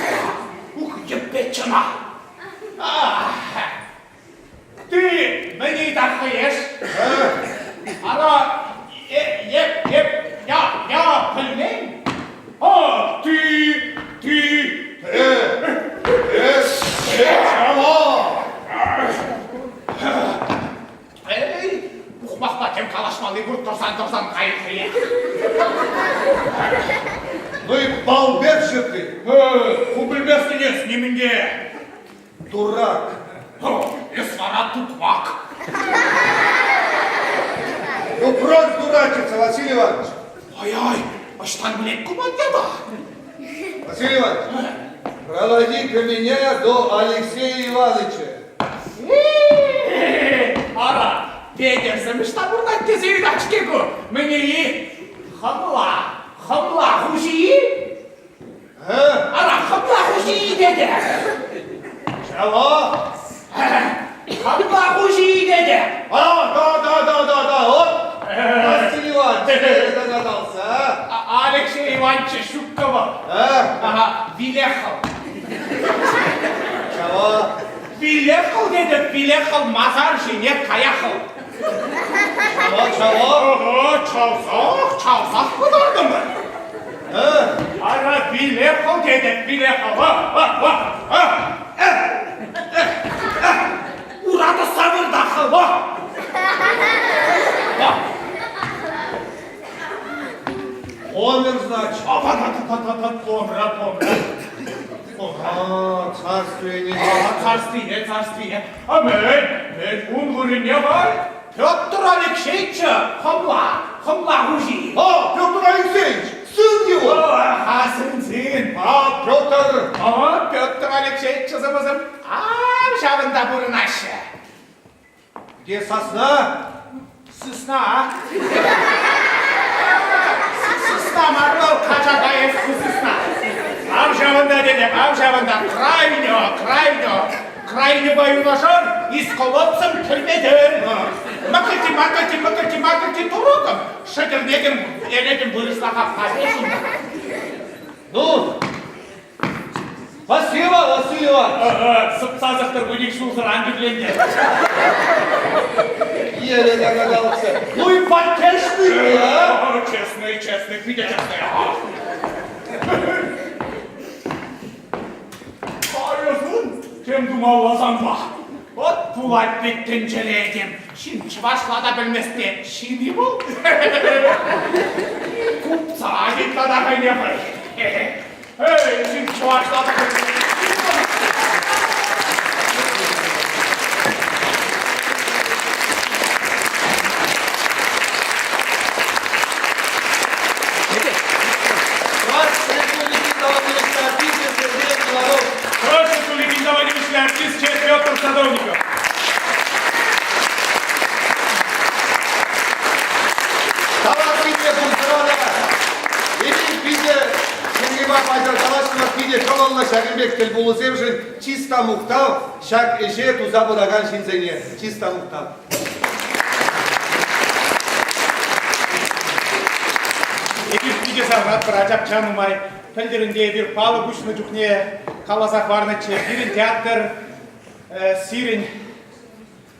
Ух, йӗппе чӑна. Ты мӗн ыйтатхӑ эс? Ара, эп, эп, я, я пӗлмен. А, ты, ты, Ты, эс, чего? Эй, ухмахпа тем калаҫмалли пур тӑрсан-тӑрсан кайӑк Ну и балбес же ты! Ху пӗлместӗн эс нимӗн те. Дурак! Эс вара тукмак. Ну брось дурачиться, Василий Иванович. Ай-ай, ӑҫтан пӗлет ку ман ята? Василий Иванович, проводи-ка меня до Алексея Ивановича. Ара, Петӗрсем ӑҫта пурӑнать тесе ыйтать-ҫке ку. Мӗне-и? Хӑмла, хӑмла хуҫи-и? Ара, хӑмла хуҫи тете. Чего? Хӑмла хуҫи тете. А, да, да, да, да, да, вот. Василий Иванович, я догадался, а? Алексей Иванович Щукова. А? Ага, Вилехов. Чего? Вилехов тетӗп, Вилехов масар ҫине каяхов. Чего, чего? Ого, чавсах, чавсах пытартӑмӑр. Ара, билет тетӗп, билет. Ура тӑсса выртахӑ, ва! Помер, значит. Помра, помра. А, царствие Царствие, царствие. А мӗн, мӗн ун вырӑнне халь Петр Алексеевича хӑмла, хӑмла хуҫи. А, Петр Алексеевич, сын его! А, сын, сын. А, Петр! А, Петр Алексеевич сӑмӑсем ав ҫавӑнта пурӑнаҫҫӗ. Где сосна? Сысна. Сысна мар вӑл, качака эс сысна. Ав ҫавӑнта тетӗп, ав ҫавӑнта. Крайньо, крайньо. Крайньӑпа юнашар исколотсӑм тӗлпе-тӗл. Мӑкӑлти, макӑлти, мӑкӑлти, макӑлти турукӑм. Шӗкӗрнекӗм, элекӗм вырӑсла хапха Ну, Спасибо, Василий Иванович. Сӑпсасӑхтӑр пуник ҫулсӑр ан тӳрленте. Еле догадался. Ну и потешный ты, а? Честный, честный, питӗ честный. Кайӑсун, тем тумалла санпа. Вот пулать пек тӗнчере этем. Ҫын чӑвашла та пӗлмест те, ҫын-и вӑл? Купца тата хӑйне хӑй. Эй, ҫын чӑвашла та пӗлмест. Чӑваш Республикин тава тивӗҫлӗ артисчӗ Сергей Иванов. Чӑваш Республикин тава тивӗҫлӗ артисчӗ Петр Садовников. Таварсене пурсӑра та эпир питӗ Сергейпа паҫӑр калаҫнӑ питӗ кӑмӑллӑ ҫакӑн пек тӗлпулусемшӗн чыс та мухтав ҫак ӗҫе туса пыракан ҫынсене чыс та мухтав. Эпир питӗ савӑнатпӑр, ачапча нумай. Пӗлтӗр ӗнтӗ эпир палӑк уҫнӑ чухне каласа хӑварнӑччӗ. Пирӗн театр сирӗн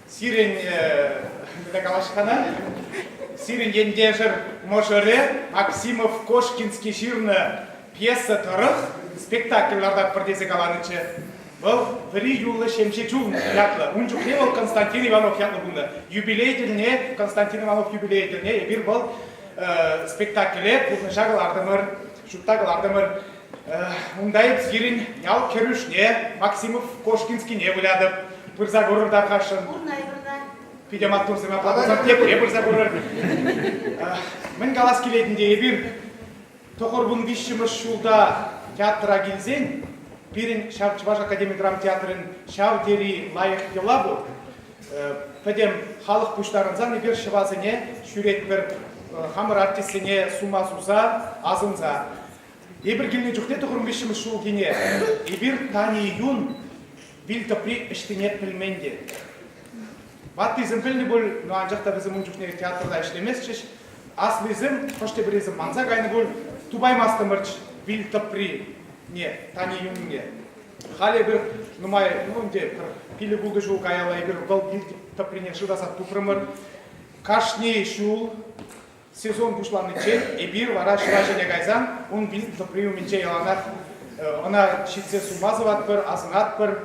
сирӗн мӗнле калаҫ-ха Сирӗн ентешӗр мӑшӑрӗ Максимов Кошкинский ҫырнӑ пьеса тӑрӑх спектакль лартатпӑр тесе каланӑччӗ. Вӑл вӗри юллӑ ҫемҫе чун ятлӑ. Ун чухне вӑл Константин Иванов ятлӑ пулнӑ. Юбилей тӗлне, Константин Иванов юбилей тӗлне эпир вӑл спектакле пурнӑҫа кӑлартӑмӑр, ҫутта кӑлартӑмӑр. Унта эп сирӗн ял кӗрӳшне Максимов Кошкинскине вылятӑп. Пырса курӑр тархасшӑн. Питӗ маттурсем апла пулсан тепре пырса курӑр. Мӗн калас килет ӗнтӗ эпир 93-мӗш ҫулта театра килсен пирӗн ҫав Чӑваш академи драмтеатрӗн ҫав тери лайӑх йӑла пур. Пӗтӗм халӑх пуҫтарӑнсан эпир ҫӑвасене ҫӳретпӗр, хамӑр артистсене сума суса, асӑнса. Эпир килнӗ чухне 93-мӗш ҫулхине эпир Тани Юн вил тӑпри ӑҫтине пӗлмен те. Ваттисем пӗлнӗ пуль, но анчах та вӗсем ун чухне театрта ӗҫлеместчӗҫ. Аслисем, хӑш теприсем манса кайнӑ пуль, тупаймастӑмӑрч вил тӑприне, Тани Юнне. Халӗ эпир нумай, ну ӗнтӗ пӗр пилӗк-ултӑ ҫул каялла эпир вӑл вил тӑприне шыраса тупрӑмӑр. Кашни ҫул сезон пуҫланиччен эпир вара ҫӑва ҫине кайсан ун вил тӑпри умӗнче яланах ӑна ҫитсе сума сӑватпӑр, асӑнатпӑр.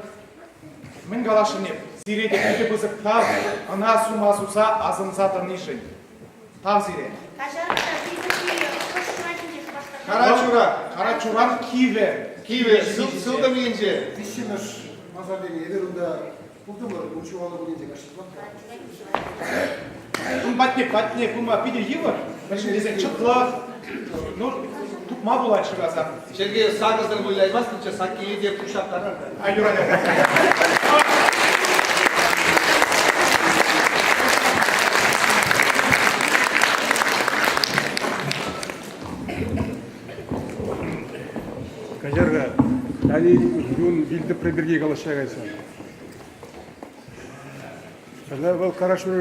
Мӗн каласшӑн эп, сире те питӗ пысӑк тав ӑна сума суса асӑнса тӑнишӗн. Тав сире. Карачура. Карачуран кивӗ. Кивӗ, сылтӑм енче. Виҫҫӗмӗш масар тени эпир унта пултӑмӑр, ун ҫухалнӑ кунӗнче каҫтӑмӑр. Ун патне патне пыма питӗ йывӑр, мӗншӗн тесен чӑтлӑх, ну, тупма пулать шырасан. Сергей сакӑсӑр выляймастӑнччӗ, саккине те пуҫҫаптарар та. А юрать. Каҫар-ха, Ани юн вилтӑпри пирки калаҫса кайсан. Ӑна вӑл Карачур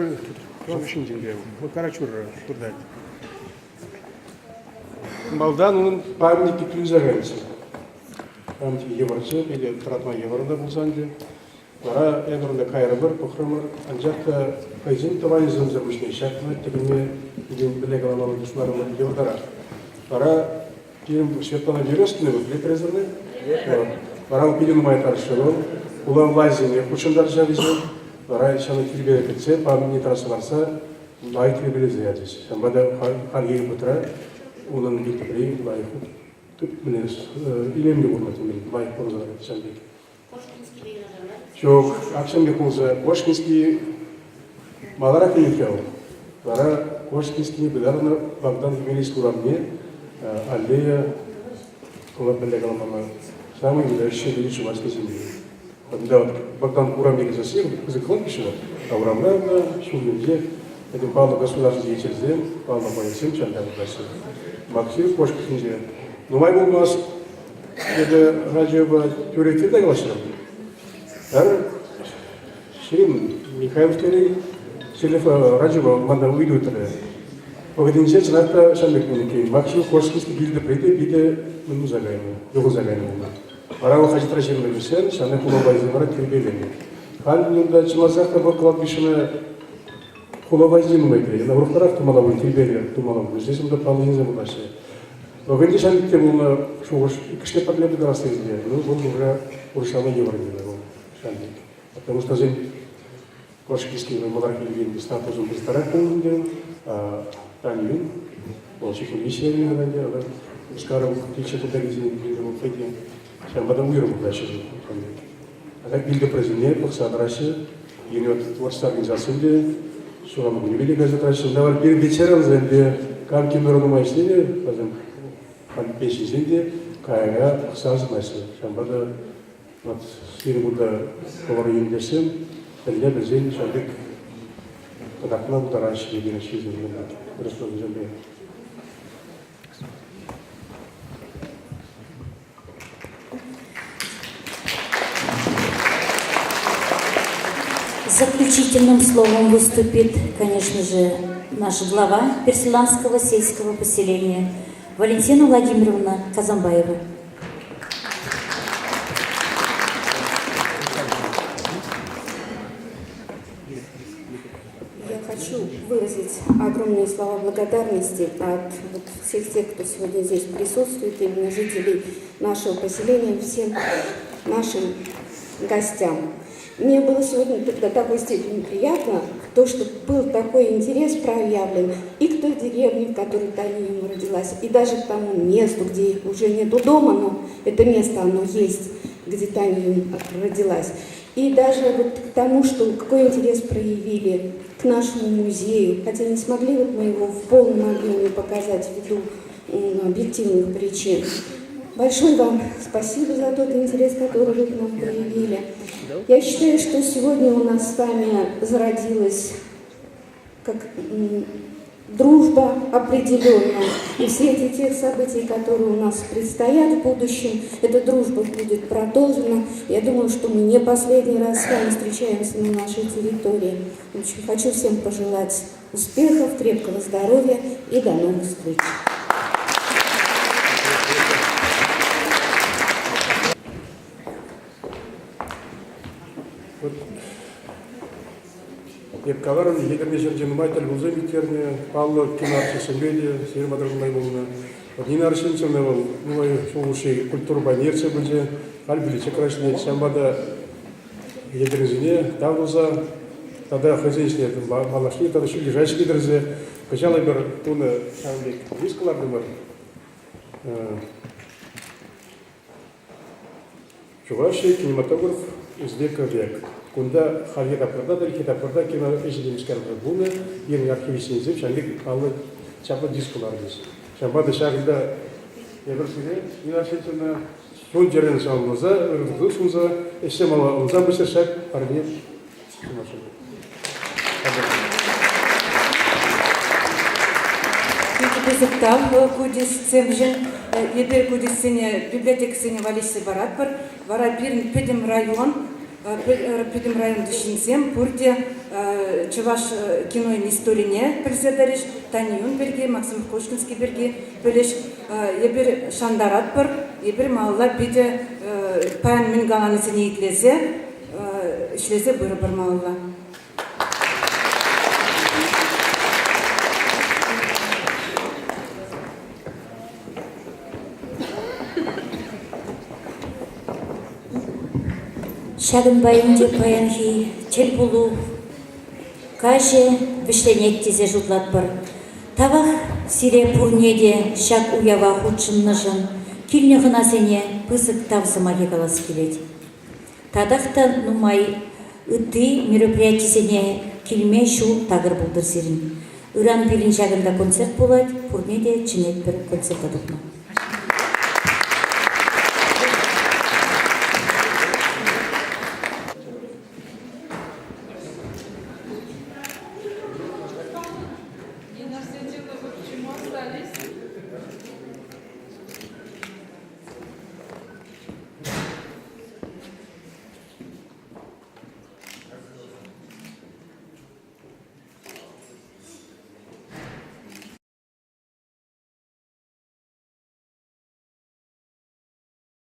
ҫинчен те, вӑл Карачур выртать. Малтан унӑн памятники кӳлсе кайнӑччӗ. Памятник йывӑрччӗ, питӗ тӑратма йывӑр та пулсан те. Вара эпир унта кайрӑмӑр, пӑхрӑмӑр, анчах та хӑйсен тӑванӗсемсӗр пуҫне ҫакна тӗпӗнме пӗле каламалли тӑшмарӑмӑр йывӑртарах. Вара пирӗн Светлана Березкина лепрезерне, вара вӑл питӗ нумай тӑрӑшрӗ вӑл. Хула влаҫӗсене хутшӑнтарса вӗсем, вара ҫавна тирпее кӗртсе, памятник тӑратса ларса лайӑх тирпейлесе ячӗҫ. Ҫавӑнпа та хальхи вӑхӑтра унӑн вилтӑпри лайӑх. Мӗне илемлӗ курнӑ темелле, лайӑх курӑнса тӑрать ҫав пек. Ҫук, акҫан пек пулса Кошкинский маларах илет вӑл. Вара Кошкинскине пытарнӑ Богдан Хмельницкий урамне аллея пӗрле каламалла. Самый выдающий люди чувашской земли. Кунта вот Богдан урамне кӗрсессем пысӑк кладбище вот, а урамра та ҫул енче пӗтӗм паллӑ государство деятельсем, паллӑ поэтсем ҫанта пултаҫҫӗ. Максим Кошкинче нумай пулмасть эпӗ радиопа тӳрех те калаҫрӑм. Пӗр ҫын Михаил Терей Селев радиопа мана ыйту тӑрӗ. Вӑхӑтӗнче чӑнах та ҫав пек пулнӑ иккен. Максим Кошкинский килтӗ те питӗ мӗн туса кайнӑ, юхӑнса кайнӑ пулнӑ. Вара вӑл хаҫатра ҫырнӑ вӗсем, ҫавна хула пайӗсем вара тирпейленӗ. Халь унта чӑнласах та вӑл кладбищӗне хула пайӗсем нумай килет. Ӑна урӑхларах тумалла пуль, тирпейлӗ тумалла пуль. Здесь унта паллӑ ҫынсем пулаҫҫӗ. Вӑхӑтӗнче ҫав те пулнӑ шухӑш иккӗшне пӗрле пытарас тесе, ну, вӑл уже урӑхлама йывӑр ӗнтӗ вӑл ҫав пек. Потому что вӗсем Кошкинский маларах илекен статусӑн пысӑкрах пулнӑ ӗнтӗ. Таня вӑл ҫыхӑну ӗҫленӗ ӗнтӗ, ӑна Мускаров килчӗ кунта килсен вӑл хӑй те ҫавӑнпа та уйрӑм пулаҫҫӗ. А так вилтӑприсене пӑхса тӑраҫҫӗ. Енет творчество организацийӗн те, ҫуралнӑ кунӗпе те кайса тӑраҫҫӗ. Унта вара пирӗн ветерансем те, кам кинора нумай ӗҫленӗ, вӗсем халь пенсисем те кайра пӑхса асӑнаҫҫӗ. Ҫавӑнпа та Вот сирӗн кунта хӑвӑр ентешсем пӗрле пӗлсен ҫав пек кӑтартма пултараҫҫӗ текен ҫынсем республикӑсемпе. Заключительным словом выступит, конечно же, наш глава Перселанского сельского поселения Валентина Владимировна Казамбаева. Я хочу выразить огромные слова благодарности от вот всех тех, кто сегодня здесь присутствует, именно жителей нашего поселения, всем нашим гостям. Мне было сегодня до такой степени приятно, то, что был такой интерес проявлен и к той деревне, в которой Таня ему родилась, и даже к тому месту, где уже нету дома, но это место, оно есть, где Таня родилась. И даже вот к тому, что какой интерес проявили к нашему музею, хотя не смогли вот мы его в полном объеме показать ввиду объективных причин. Большое вам спасибо за тот интерес, который вы к нам проявили. Я считаю, что сегодня у нас с вами зародилась как дружба определенная. И все эти тех событий, которые у нас предстоят в будущем, эта дружба будет продолжена. Я думаю, что мы не последний раз с вами встречаемся на нашей территории. В общем, хочу всем пожелать успехов, крепкого здоровья и до новых встреч. Вот эп каларӑм, Етӗрне ҫӗрӗнче нумай тӗл пулсем ирттернӗ, паллӑ киноартистсемпе те сирӗн патра нумай пулнӑ. Вот Нина Арсентьевна вӑл нумай ҫул хушши культура пайне ертсе пычӗ, халь билетчик ӗҫлет. Ҫавӑнпа та Етӗрнесене тав туса тата хӑйсен ӗҫне малашне тата ҫӳллӗ шая ҫитерсе кӑҫал эпир тунӑ ҫавӑн пек диск кӑлартӑмӑр. Чувашия кинематограф из века в век. Кунта хальхи тапхӑрта та ӗлӗкхи тапхӑрта кино ӗҫӗ темскер пулнӑ. Пирӗн архивистсем ҫавӑн пек паллӑ чаплӑ диск кӑларчӗҫ. Ҫавӑнпа та ҫакӑнта эпир сире, Нина Арсентьевна, чун-чӗрен саламласа, ырӑ сунса, ӗҫсе мала ӑнса пыччӑр ҫак парне сунасшӑн. Питӗ пысӑк тав ку дисксемшӗн. Эпир ку дисксене библиотекӑсене валеҫсе паратпӑр. Вара пирӗн пӗтӗм район, пӗтӗм районти ҫынсем пурте чӑваш кинойӗн историне пӗлсе тӑрӗҫ, Тани Юн пирки, Максим Кошкинский пирки пӗлӗҫ. Эпир шантаратпӑр, эпир малалла питӗ паян мӗн каланисене итлесе ӗҫлесе пырӑпӑр малалла. Ҫакӑнпа ӗнтӗ паянхи тӗлпулу каҫӗ вӗҫленет тесе шутлатпӑр. Тавах сире пурне те ҫак уява хутшӑннӑшӑн. Килнӗ хӑнасене пысӑк тав сӑмахӗ калас килет. Татах та нумай ытти мероприятисене килме ҫул такӑр пултӑр сирӗн. Ыран пирӗн ҫакӑнта концерт пулать, пурне те чӗнетпӗр концерта тухма.